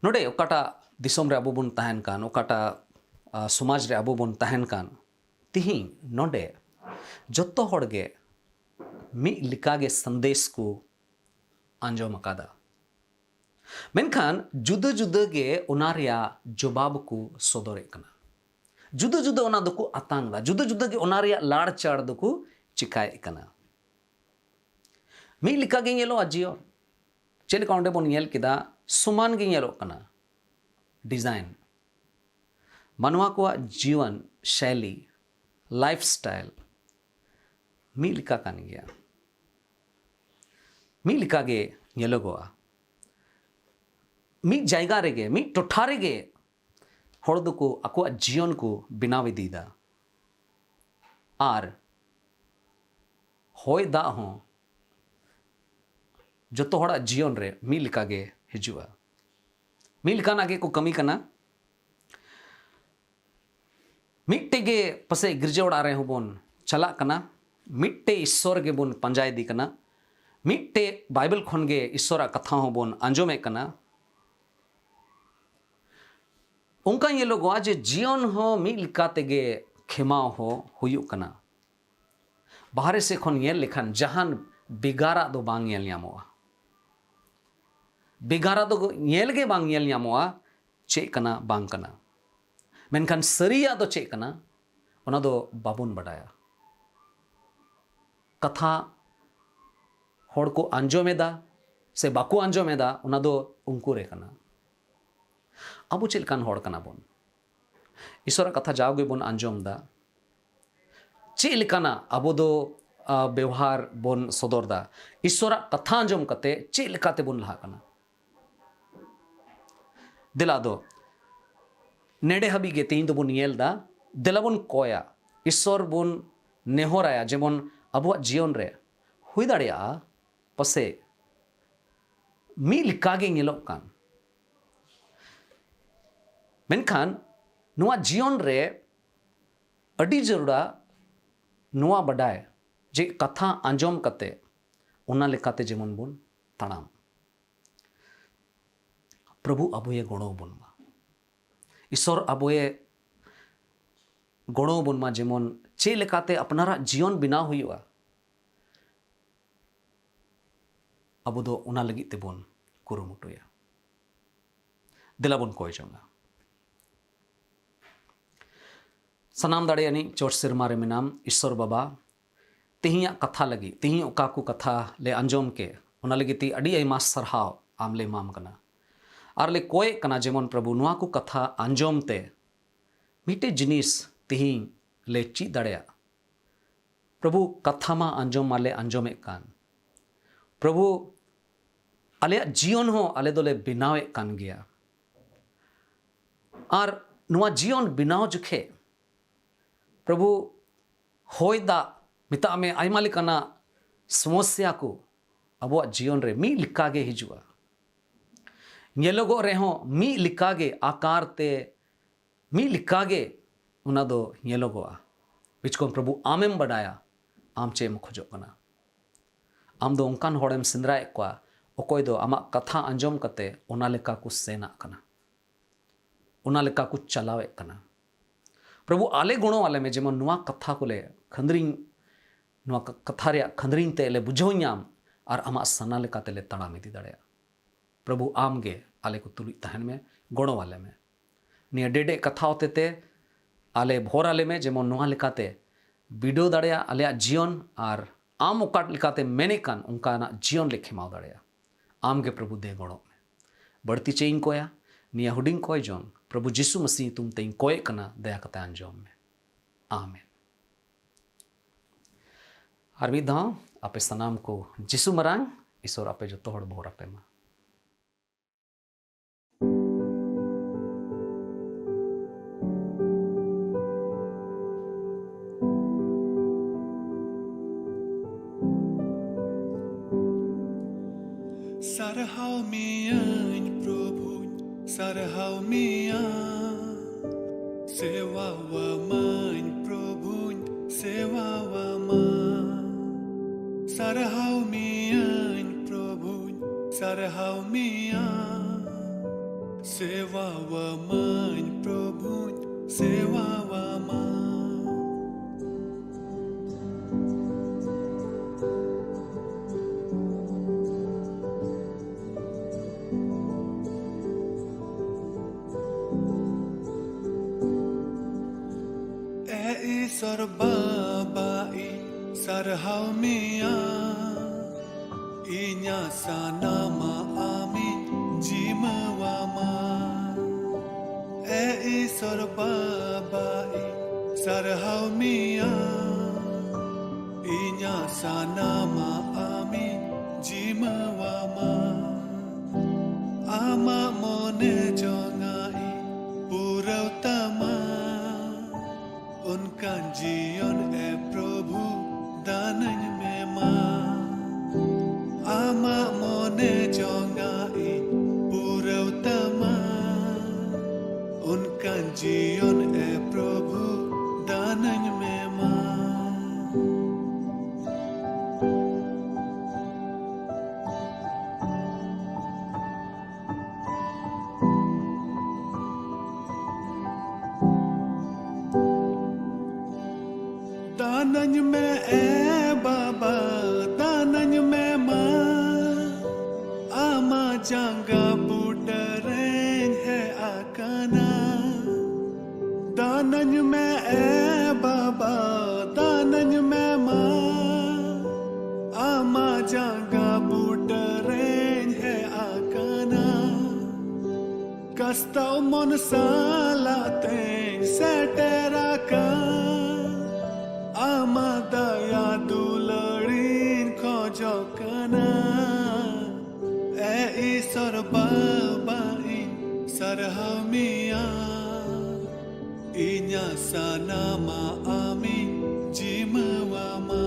ᱱᱚᱰᱮ ᱚᱠᱟᱴᱟᱜ ᱫᱤᱥᱚᱢ ᱨᱮ ᱟᱵᱚ ᱵᱚᱱ ᱛᱟᱦᱮᱱ ᱠᱟᱱ, ᱚᱠᱟᱴᱟᱜ ᱟ, ᱥᱚᱢᱟᱡᱽ ᱨᱮ ᱟᱵᱚ ᱵᱚᱱ ᱛᱟᱦᱮᱱ ᱠᱟᱱ, ᱛᱤᱦᱤᱧ ᱱᱚᱰᱮ ᱡᱚᱛᱚ ᱦᱚᱲ ᱜᱮ ᱢᱤᱫ ᱞᱮᱠᱟᱜᱮ ᱥᱟᱸᱫᱮᱥ ᱠᱚ ᱟᱸᱡᱚᱢ ᱟᱠᱟᱫᱟ᱾ ᱢᱮᱱᱠᱷᱟᱱ ᱡᱩᱫᱟᱹ ᱡᱩᱫᱟᱹ ᱜᱮ ᱚᱱᱟ ᱨᱮᱭᱟᱜ ᱡᱚᱵᱟᱵ ᱠᱚ ᱥᱚᱫᱚᱨᱮᱫ ᱠᱟᱱᱟ᱾ ᱡᱩᱫᱟᱹ ᱡᱩᱫᱟᱹ ᱚᱱᱟ ᱫᱚᱠᱚ ᱟᱛᱟᱝ ᱮᱫᱟ, ᱡᱩᱫᱟᱹ ᱡᱩᱫᱟᱹ ᱜᱮ ᱚᱱᱟ ᱨᱮᱭᱟᱜ ᱞᱟᱲᱪᱟᱲ ᱫᱚᱠᱚ ᱪᱤᱠᱟᱭᱮᱫ ᱠᱟᱱᱟ᱾ ᱢᱤᱫ ᱞᱮᱠᱟ ᱜᱮ ᱧᱮᱞᱚᱜᱼᱟ ᱡᱤᱭᱚᱱ᱾ ᱪᱮᱫ ᱞᱮᱠᱟ ᱚᱸᱰᱮ ᱵᱚᱱ ᱧᱮᱞ ᱠᱮᱫᱟ, ᱥᱚᱢᱟᱱ ᱜᱮ ᱧᱮᱞᱚᱜ ᱠᱟᱱᱟ ᱰᱤᱡᱟᱭᱤᱱ᱾ ᱢᱟᱱᱣᱟ ᱠᱚᱣᱟᱜ ᱡᱤᱭᱚᱱ ᱥᱟᱭᱞᱤ, ᱞᱟᱭᱤᱯᱷ ᱥᱴᱟᱭᱤᱞ ᱢᱤᱫ ᱞᱮᱠᱟ ᱠᱟᱱ ᱜᱮᱭᱟ, ᱢᱤᱫ ᱞᱮᱠᱟ ᱜᱮ ᱧᱮᱞᱚᱜᱚᱜᱼᱟ᱾ ᱢᱤᱫ ᱡᱟᱭᱜᱟ ᱨᱮᱜᱮ, ᱢᱤᱫ ᱴᱚᱴᱷᱟ ᱨᱮᱜᱮ ᱦᱚᱲ ᱫᱚᱠᱚ ᱟᱠᱚᱣᱟᱜ ᱡᱤᱭᱚᱱ ᱠᱚ ᱵᱮᱱᱟᱣ ᱤᱫᱤᱭᱮᱫᱟ᱾ ᱟᱨ ᱦᱚᱭ ᱫᱟᱜ ᱦᱚᱸ ᱡᱚᱛᱚ ᱦᱚᱲᱟᱜ ᱡᱤᱭᱚᱱ ᱨᱮ ᱢᱤᱫ ᱞᱮᱠᱟ ᱜᱮ ᱦᱤᱡᱩᱜᱼᱟ, ᱢᱤᱫ ᱞᱮᱠᱟᱱᱟᱜ ᱜᱮᱠᱚ ᱠᱟᱹᱢᱤ ᱠᱟᱱᱟ᱾ ᱢᱤᱫᱴᱮᱡ ᱜᱮ ᱯᱟᱥᱮᱡ ᱜᱤᱨᱡᱟᱹ ᱚᱲᱟᱜ ᱨᱮᱦᱚᱸ ᱵᱚᱱ ᱪᱟᱞᱟᱜ ᱠᱟᱱᱟ, ᱢᱤᱫᱴᱮᱡ ᱤᱥᱥᱚᱨ ᱜᱮᱵᱚᱱ ᱯᱟᱸᱡᱟᱭᱮᱫᱮ ᱠᱟᱱᱟ, ᱢᱤᱫᱴᱮᱡ ᱵᱟᱭᱵᱮᱞ ᱠᱷᱚᱱ ᱜᱮ ᱤᱥᱥᱚᱨᱟᱜ ᱠᱟᱛᱷᱟ ᱦᱚᱸ ᱵᱚᱱ ᱟᱸᱡᱚᱢᱮᱫ ᱠᱟᱱᱟ᱾ ᱚᱱᱠᱟ ᱧᱮᱞᱚᱜᱚᱜᱼᱟ ᱡᱮ ᱡᱤᱭᱚᱱ ᱦᱚᱸ ᱢᱤᱫ ᱞᱮᱠᱟ ᱛᱮᱜᱮ ᱠᱷᱮᱢᱟᱣ ᱦᱚᱸ ᱦᱩᱭᱩᱜ ᱠᱟᱱᱟ᱾ ᱵᱟᱦᱨᱮ ᱥᱮᱫ ᱠᱷᱚᱱ ᱧᱮᱞ ᱞᱮᱠᱷᱟᱱ ᱡᱟᱦᱟᱱ ᱵᱷᱮᱜᱟᱨᱟᱜ ᱫᱚ ᱵᱟᱝ ᱧᱮᱞ ᱧᱟᱢᱚᱜᱼᱟ᱾ ᱵᱷᱮᱜᱟᱨᱟᱜ ᱫᱚ ᱧᱮᱞ ᱜᱮ ᱵᱟᱝ ᱧᱮᱞ ᱧᱟᱢᱚᱜᱼᱟ, ᱪᱮᱫ ᱠᱟᱱᱟ ᱵᱟᱝ ᱠᱟᱱᱟ᱾ ᱢᱮᱱᱠᱷᱟᱱ ᱥᱟᱹᱨᱤᱭᱟᱜ ᱫᱚ ᱪᱮᱫ ᱠᱟᱱᱟ, ᱚᱱᱟ ᱫᱚ ᱵᱟᱵᱚᱱ ᱵᱟᱰᱟᱭᱟ᱾ ᱠᱟᱛᱷᱟ ᱦᱚᱲ ᱠᱚ ᱟᱸᱡᱚᱢ ᱮᱫᱟ, ᱥᱮ ᱵᱟᱠᱚ ᱟᱸᱡᱚᱢ ᱮᱫᱟ, ᱚᱱᱟ ᱫᱚ ᱩᱱᱠᱩ ᱨᱮ ᱠᱟᱱᱟ᱾ ᱟᱵᱚ ᱪᱮᱫ ᱞᱮᱠᱟᱱ ᱦᱚᱲ ᱠᱟᱱᱟ ᱵᱚᱱ? ᱤᱥᱚᱨᱟᱜ ᱠᱟᱛᱷᱟ ᱡᱟᱣ ᱜᱮᱵᱚᱱ ᱟᱸᱡᱚᱢ ᱮᱫᱟ᱾ ᱪᱮᱫ ᱞᱮᱠᱟᱱᱟᱜ ᱟᱵᱚ ᱫᱚ, ᱟ, ᱵᱮᱣᱦᱟᱨ ᱵᱚᱱ ᱥᱚᱫᱚᱨ ᱮᱫᱟ? ᱤᱥᱚᱨᱟᱜ ᱠᱟᱛᱷᱟ ᱟᱸᱡᱚᱢ ᱠᱟᱛᱮ ᱪᱮᱫ ᱞᱮᱠᱟ ᱛᱮᱵᱚᱱ ᱞᱟᱦᱟᱜ ᱠᱟᱱᱟ? ᱫᱮᱞᱟ ᱫᱚ ᱱᱮᱰᱮ ᱦᱟᱹᱵᱤᱡ ᱜᱮ ᱛᱮᱦᱮᱧ ᱫᱚᱵᱚᱱ ᱧᱮᱞ ᱮᱫᱟ᱾ ᱫᱮᱞᱟ ᱵᱚᱱ ᱠᱚᱭᱟ, ᱤᱥᱚᱨ ᱵᱚᱱ ᱱᱮᱦᱚᱨᱟᱭᱟ, ᱡᱮᱢᱚᱱ ᱟᱵᱚᱣᱟᱜ ᱡᱤᱭᱚᱱ ᱨᱮ ᱦᱩᱭ ᱫᱟᱲᱮᱭᱟᱜᱼᱟ ᱯᱟᱥᱮᱡ ᱢᱤᱫ ᱞᱮᱠᱟ ᱜᱮ ᱧᱮᱞᱚᱜ ᱠᱟᱱ, ᱢᱮᱱᱠᱷᱟᱱ ᱱᱚᱣᱟ ᱡᱤᱭᱚᱱ ᱨᱮ ᱟᱹᱰᱤ ᱡᱟᱹᱨᱩᱲᱟ ᱱᱚᱣᱟ ᱵᱟᱰᱟᱭ ᱡᱮ ᱠᱟᱛᱷᱟ ᱟᱸᱡᱚᱢ ᱠᱟᱛᱮ ᱚᱱᱟ ᱞᱮᱠᱟᱛᱮ ᱡᱮᱢᱚᱱ ᱵᱚᱱ ᱛᱟᱲᱟᱢ᱾ ᱯᱨᱚᱵᱷᱩ ᱟᱵᱚᱭᱮ ᱜᱚᱲᱚ ᱟᱵᱚᱱ ᱢᱟ, ᱤᱥᱚᱨ ᱟᱵᱚᱭᱮ ᱜᱚᱲᱚ ᱟᱵᱚᱱ ᱢᱟ, ᱡᱮᱢᱚᱱ ᱪᱮᱫ ᱞᱮᱠᱟᱛᱮ ᱟᱯᱱᱟᱨᱟᱜ ᱡᱤᱭᱚᱱ ᱵᱮᱱᱟᱣ ᱦᱩᱭᱩᱜᱼᱟ, ᱟᱵᱚ ᱫᱚ ᱚᱱᱟ ᱞᱟᱹᱜᱤᱫ ᱛᱮᱵᱚᱱ ᱠᱩᱨᱩᱢᱩᱴᱩᱭᱟ᱾ ᱫᱮᱞᱟ ᱵᱚᱱ ᱠᱚᱭ ᱡᱚᱝᱟ᱾ ᱥᱟᱱᱟᱢ ᱫᱟᱲᱮᱭᱟᱱᱤᱡ ᱪᱚᱴ ᱥᱮᱨᱢᱟ ᱨᱮ ᱢᱮᱱᱟᱢ ᱤᱥᱚᱨ ᱵᱟᱵᱟ, ᱛᱮᱦᱮᱧᱟᱜ ᱠᱟᱛᱷᱟ ᱞᱟᱹᱜᱤᱫ, ᱛᱮᱦᱮᱧ ᱚᱠᱟ ᱠᱚ ᱠᱟᱛᱷᱟ ᱞᱮ ᱟᱸᱡᱚᱢ ᱠᱮ, ᱚᱱᱟ ᱞᱟᱹᱜᱤᱫ ᱛᱮ ᱟᱹᱰᱤ ᱟᱭᱢᱟ ᱥᱟᱨᱦᱟᱣ ᱟᱢ ᱞᱮ ᱮᱢᱟᱢ ᱠᱟᱱᱟ᱾ ᱟᱨ ᱞᱮ ᱠᱚᱭᱮᱜ ᱠᱟᱱᱟ ᱡᱮᱢᱚᱱ ᱯᱨᱚᱵᱷᱩ ᱱᱚᱣᱟ ᱠᱚ ᱠᱟᱛᱷᱟ ᱟᱸᱡᱚᱢ ᱛᱮ ᱢᱤᱫᱴᱮᱡ ᱡᱤᱱᱤᱥ ᱛᱮᱦᱮᱧ ᱞᱮ ᱪᱮᱫ ᱫᱟᱲᱮᱭᱟᱜ᱾ ᱯᱨᱚᱵᱷᱩ ᱠᱟᱛᱷᱟ ᱢᱟ ᱟᱸᱡᱚᱢ ᱢᱟᱞᱮ ᱟᱸᱡᱚᱢᱮᱫ ᱠᱟᱱ, ᱯᱨᱚᱵᱷᱩ ᱟᱞᱮᱭᱟᱜ ᱡᱤᱭᱚᱱ ᱦᱚᱸ ᱟᱞᱮ ᱫᱚᱞᱮ ᱵᱮᱱᱟᱣᱮᱫ ᱠᱟᱱ ᱜᱮᱭᱟ᱾ ᱟᱨ ᱱᱚᱣᱟ ᱡᱤᱭᱚᱱ ᱵᱮᱱᱟᱣ ᱡᱚᱠᱷᱮᱡ ᱯᱨᱚᱵᱷᱩ ᱦᱚᱭ ᱫᱟᱜ ᱢᱮᱛᱟᱜ ᱢᱮ, ᱟᱭᱢᱟ ᱞᱮᱠᱟᱱᱟᱜ ᱥᱚᱢᱚᱥᱥᱟ ᱠᱚ ᱟᱵᱚᱣᱟᱜ ᱡᱤᱭᱚᱱ ᱨᱮ ᱢᱤᱫ ᱞᱮᱠᱟ ᱜᱮ ᱦᱤᱡᱩᱜᱼᱟ᱾ ᱧᱮᱞᱚᱜᱚᱜ ᱨᱮᱦᱚᱸ ᱢᱤᱫ ᱞᱮᱠᱟ ᱜᱮ ᱟᱠᱟᱨ ᱛᱮ, ᱢᱤᱫ ᱞᱮᱠᱟ ᱜᱮ ᱚᱱᱟ ᱫᱚ ᱧᱮᱞᱚᱜᱚᱜᱼᱟ᱾ ᱵᱤᱪᱠᱚᱢ ᱯᱨᱚᱵᱷᱩ ᱟᱢᱮᱢ ᱵᱟᱰᱟᱭᱟ ᱟᱢ ᱪᱮᱫ ᱮᱢ ᱠᱷᱚᱡᱚᱜ ᱠᱟᱱᱟ᱾ ᱟᱢ ᱫᱚ ᱚᱱᱠᱟᱱ ᱦᱚᱲᱮᱢ ᱥᱮᱸᱫᱽᱨᱟᱭᱮᱫ ᱠᱚᱣᱟ ᱚᱠᱚᱭ ᱫᱚ ᱟᱢᱟᱜ ᱠᱟᱛᱷᱟ ᱟᱸᱡᱚᱢ ᱠᱟᱛᱮ ᱚᱱᱟ ᱞᱮᱠᱟ ᱠᱚ ᱥᱮᱱᱟᱜ ᱠᱟᱱᱟ, ᱚᱱᱟ ᱞᱮᱠᱟ ᱠᱚ ᱪᱟᱞᱟᱣᱮᱫ ᱠᱟᱱᱟ᱾ ᱯᱨᱚᱵᱷᱩ ᱟᱞᱮ ᱜᱚᱲᱚ ᱟᱞᱮ ᱢᱮ, ᱡᱮᱢᱚᱱ ᱱᱚᱣᱟ ᱠᱟᱛᱷᱟ ᱠᱚᱞᱮ ᱠᱷᱟᱹᱱᱫᱽᱨᱤᱧ, ᱱᱚᱣᱟ ᱠᱟ-, ᱠᱟᱛᱷᱟ ᱨᱮᱭᱟᱜ ᱠᱷᱟᱹᱱᱫᱽᱨᱤᱧ ᱛᱮ ᱞᱮ ᱵᱩᱡᱷᱟᱹᱣ ᱧᱟᱢ ᱟᱨ ᱟᱢᱟᱜ ᱥᱟᱱᱟ ᱞᱮᱠᱟᱛᱮ ᱞᱮ ᱛᱟᱲᱟᱢ ᱤᱫᱤ ᱫᱟᱲᱮᱭᱟᱜ᱾ ᱯᱨᱚᱵᱷᱩ ᱟᱢ ᱜᱮ ᱟᱞᱮ ᱠᱚ ᱛᱩᱞᱩᱡ ᱛᱟᱦᱮᱱ ᱢᱮ, ᱜᱚᱲᱚ ᱟᱞᱮ ᱢᱮ᱾ ᱱᱤᱭᱟᱹ ᱰᱮᱰᱮ ᱠᱟᱛᱷᱟ ᱦᱚᱛᱮ ᱛᱮ ᱟᱞᱮ ᱵᱷᱚᱨ ᱟᱞᱮ ᱢᱮ, ᱡᱮᱢᱚᱱ ᱱᱚᱣᱟ ᱞᱮᱠᱟᱛᱮ ᱵᱤᱰᱟᱹᱣ ᱫᱟᱲᱮᱭᱟᱜ ᱟᱞᱮᱭᱟᱜ ᱡᱤᱭᱚᱱ ᱟᱨ ᱟᱢ ᱚᱠᱟ ᱞᱮᱠᱟᱛᱮ ᱢᱮᱱᱮᱫ ᱠᱟᱱ ᱚᱱᱠᱟᱱᱟᱜ ᱡᱤᱭᱚᱱ ᱞᱮ ᱠᱷᱮᱢᱟᱣ ᱫᱟᱲᱮᱭᱟᱜ᱾ ᱟᱢ ᱜᱮ ᱯᱨᱚᱵᱷᱩ ᱫᱮ ᱜᱚᱲᱚᱜ ᱢᱮ᱾ ᱵᱟᱹᱲᱛᱤ ᱪᱮᱫ ᱤᱧ ᱠᱚᱭᱟ? ᱱᱤᱭᱟᱹ ᱦᱩᱰᱤᱧ ᱠᱚᱭ ᱡᱚᱝ ᱯᱨᱚᱵᱷᱩ ᱡᱤᱥᱩ ᱢᱟᱹᱥᱤ ᱧᱩᱛᱩᱢ ᱛᱮᱧ ᱠᱚᱭᱮᱜ ᱠᱟᱱᱟ, ᱫᱟᱭᱟ ᱠᱟᱛᱮ ᱟᱸᱡᱚᱢ ᱢᱮ᱾ ᱟᱢᱮᱱ᱾ ᱟᱨ ᱢᱤᱫ ᱫᱷᱟᱣ ᱟᱯᱮ ᱥᱟᱱᱟᱢ ᱠᱚ ᱡᱤᱥᱩ ᱢᱟᱨᱟᱝ ᱤᱥᱚᱨ ᱟᱯᱮ ᱡᱚᱛᱚ ᱦᱚᱲ ᱵᱚᱦᱚᱨ ᱟᱯᱮ ᱢᱟ᱾ ᱥᱟᱨᱦᱟᱣ ᱢᱮᱭᱟᱹᱧ ᱯᱨᱚᱵᱷᱩᱧ, ᱥᱟᱨᱦᱟᱣ ᱢᱮᱭᱟ᱾ ᱥᱮᱣᱟᱣᱟᱢᱟᱹᱧ ᱯᱨᱚᱵᱷᱩᱧ, ᱥᱮᱣᱟᱣᱟᱢᱟ᱾ ᱥᱟᱨᱦᱟᱣ ᱢᱮᱭᱟᱹᱧ ᱯᱨᱚᱵᱷᱩᱧ, ᱥᱟᱨᱦᱟᱣ ᱢᱮᱭᱟ᱾ ᱥᱮᱣᱟᱣᱟᱢᱟᱹᱧ ᱯᱨᱚᱵᱷᱩᱧ, ᱥᱮᱣᱟᱣᱟᱢᱟ᱾ ᱮ ᱤᱥᱚᱨ ᱵᱟᱵᱟ, ᱤᱧ ᱥᱟᱨᱦᱟᱣ ᱢᱮᱭᱟ᱾ ᱤᱧᱟᱹᱜ ᱥᱟᱱᱟᱢᱟᱜ ᱟᱢᱤᱧ ᱡᱤᱢᱟᱹᱣᱟᱢᱟ᱾ ᱮ ᱤᱥᱚᱨ ᱵᱟᱵᱟ, ᱤᱧ ᱥᱟᱨᱦᱟᱣ ᱢᱮᱭᱟ᱾ ᱤᱧᱟᱹᱜ ᱥᱟᱱᱟᱢᱟᱜ ᱟᱢᱤᱧ ᱡᱤᱢᱟᱹᱣᱟᱢᱟ᱾ ᱟᱢᱟᱜ ᱢᱚᱱᱮ ᱡᱚᱝᱟᱜ ᱤᱧ ᱯᱩᱨᱟᱹᱣ ᱛᱟᱢᱟ᱾ ᱚᱱᱠᱟᱱ ᱡᱤᱭᱚᱱ ᱮ ᱯᱨᱚᱵᱷᱩ ᱫᱟᱱᱟᱹᱧ ᱢᱮ ᱢᱟ᱾ ᱟᱢᱟᱜ ᱢᱚᱱᱮ ᱡᱚᱝᱟᱜ ᱤᱧ ᱯᱩᱨᱟᱹᱣ ᱛᱟᱢᱟ᱾ ᱚᱱᱠᱟᱱ ᱡᱤᱭᱚᱱ ᱮ ᱯᱨᱚᱵᱷᱩ ᱫᱟᱱᱟᱹᱧ ᱢᱮ ᱢᱟ᱾ ᱫᱟᱱᱟᱹᱧ ᱢᱮ ᱮ ᱵᱟᱵᱟ, ᱫᱟᱱᱟᱹᱧ ᱢᱮ ᱢᱟ᱾ ᱟᱢᱟᱜ ᱡᱟᱸᱜᱟ ᱵᱩᱴᱟᱹ ᱨᱮᱧ ᱦᱮᱡ ᱟᱠᱟᱱᱟ᱾ ᱫᱟᱱᱟᱹᱧ ᱢᱮ ᱮ ᱵᱟᱵᱟ, ᱫᱟᱱᱟᱹᱧ ᱢᱮ ᱢᱟ᱾ ᱟᱢᱟᱜ ᱡᱟᱸᱜᱟ ᱵᱩᱴᱟᱹ ᱨᱮᱧ ᱟᱥᱛᱟᱣ ᱢᱚᱱ ᱥᱟᱞᱟᱜ ᱛᱮᱧ ᱥᱮᱴᱮᱨ ᱟᱠᱟᱱ, ᱟᱢᱟᱜ ᱫᱟᱭᱟ ᱫᱩᱞᱟᱹᱲᱤᱧ ᱠᱷᱚᱡᱚᱜ ᱠᱟᱱᱟ᱾ ᱮ ᱤᱥᱚᱨ ᱵᱟᱵᱟ, ᱤᱧ ᱥᱟᱨᱦᱟᱣ ᱢᱮᱭᱟ, ᱤᱧᱟᱹᱜ ᱥᱟᱱᱟᱢᱟᱜ ᱟᱢᱤᱧ ᱡᱤᱢᱟᱹᱣᱟᱢᱟ᱾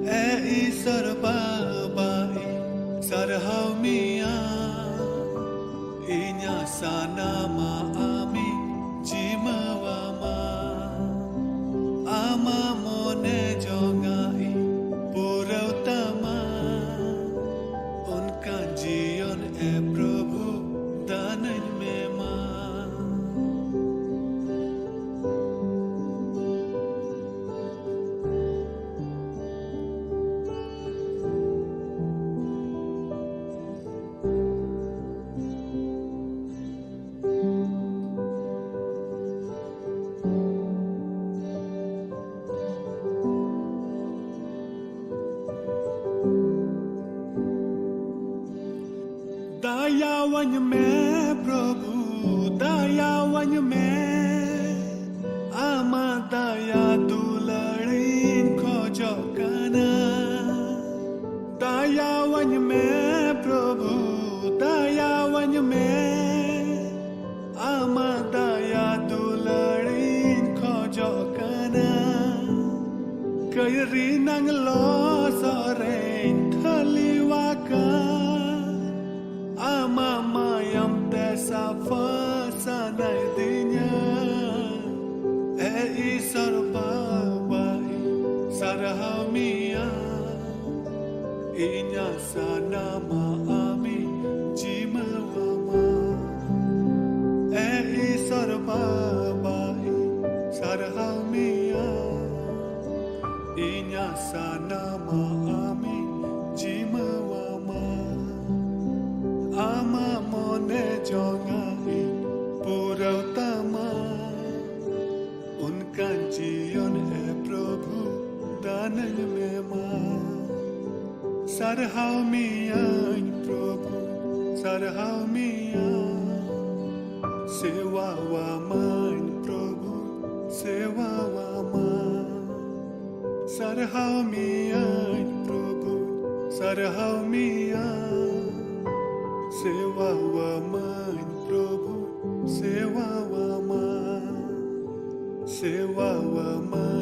ᱮ ᱤᱥᱚᱨ ᱵᱟᱵᱟ, ᱤᱧ ᱥᱟᱨᱦᱟᱣ ᱢᱮᱭᱟ, ᱤᱧᱟᱹᱜ ᱥᱟᱱᱟᱢᱟᱜ ᱟᱢᱤᱧ ᱡᱤᱢᱟᱹᱣᱟᱢᱟ᱾ ᱟᱢᱟᱜ ᱢᱚᱱᱮ ᱡᱚᱝᱟᱜ ᱤᱧ ᱯᱩᱨᱟᱹᱣ ᱛᱟᱢᱟ, ᱚᱱᱠᱟᱱ ᱡᱤᱭᱚᱱ ᱮ ᱯᱨᱚᱵᱷᱩ ᱫᱟᱱᱟᱹᱧ ᱢᱮ ᱢᱟ᱾ ᱫᱟᱭᱟᱣᱟᱹᱧ ᱢᱮ ᱯᱨᱚᱵᱷᱩ, ᱫᱟᱭᱟᱣᱟᱹᱧ ᱢᱮ, ᱟᱢᱟᱜ ᱫᱟᱭᱟ ᱫᱩᱞᱟᱹᱲᱤᱧ ᱠᱷᱚᱡᱚᱜ ᱠᱟᱱᱟ᱾ ᱫᱟᱭᱟᱣᱟᱹᱧ ᱢᱮ ᱯᱨᱚᱵᱷᱩ, ᱫᱟᱭᱟᱣᱟᱹᱧ ᱢᱮ, ᱟᱢᱟᱜ ᱫᱟᱭᱟ ᱫᱩᱞᱟᱹᱲᱤᱧ ᱠᱷᱚᱡᱚᱜ ᱠᱟᱱᱟ᱾ ᱠᱟᱹᱭᱨᱤ ᱱᱟᱝ ᱞᱚᱥᱚᱫ ᱨᱮᱧ ᱠᱷᱟᱹᱞᱤᱣᱟᱠᱟᱱ, ᱟᱢᱟᱜ ᱢᱟᱭᱟᱢ ᱛᱮ ᱥᱟᱯᱷᱟ ᱥᱟᱱᱟᱭᱫᱤᱧᱟ᱾ ᱮ ᱤᱥᱚᱨ ᱵᱟᱵᱟ, ᱤᱧ ᱥᱟᱨᱦᱟᱣ ᱢᱮᱭᱟ, ᱤᱧᱟᱹᱜ ᱥᱟᱱᱟᱢᱟᱜ ᱟᱢᱤᱧ ᱡᱤᱢᱟᱹᱣᱟᱢᱟ᱾ ᱮ ᱤᱥᱚᱨ ᱵᱟᱵᱟ, ᱤᱧ ᱥᱟᱨᱦᱟᱣ ᱢᱮᱭᱟ, ᱤᱧᱟᱹᱜ ᱥᱟᱱᱟᱢᱟᱜ ᱟᱢᱤᱧ ᱡᱤᱢᱟᱹᱣᱟᱢᱟ᱾ ᱟᱢᱟᱜ ᱢᱚᱱᱮ ᱡᱚᱝᱟᱜ ᱤᱧ ᱯᱩᱨᱟᱹᱣ ᱛᱟᱢᱟ, ᱚᱱᱠᱟᱱ ᱡᱤᱭᱚᱱ ᱮ ᱯᱨᱚᱵᱷᱩ ᱫᱟᱱᱟᱹᱧ ᱢᱮ ᱢᱟ᱾ ᱥᱟᱨᱦᱟᱣ ᱢᱮᱭᱟᱹᱧ ᱯᱨᱚᱵᱷᱩ, ᱥᱟᱨᱦᱟᱣ ᱢᱮᱭᱟ, ᱥᱮᱣᱟᱣᱟᱢᱟᱹᱧ ᱯᱨᱚᱵᱷᱩ, ᱥᱮᱣᱟᱣᱟᱢᱟᱹᱧ᱾ ᱥᱟᱨᱦᱟᱣ ᱢᱮᱭᱟᱹᱧ ᱯᱨᱚᱵᱷᱩ, ᱥᱟᱨᱦᱟᱣ ᱢᱮᱭᱟ, ᱥᱮᱣᱟᱣᱟᱢᱟᱹᱧ ᱯᱨᱚᱵᱷᱩ, ᱥᱮᱣᱟᱣᱟᱢᱟᱹᱧ, ᱥᱮᱣᱟᱣᱟᱢᱟᱹᱧ᱾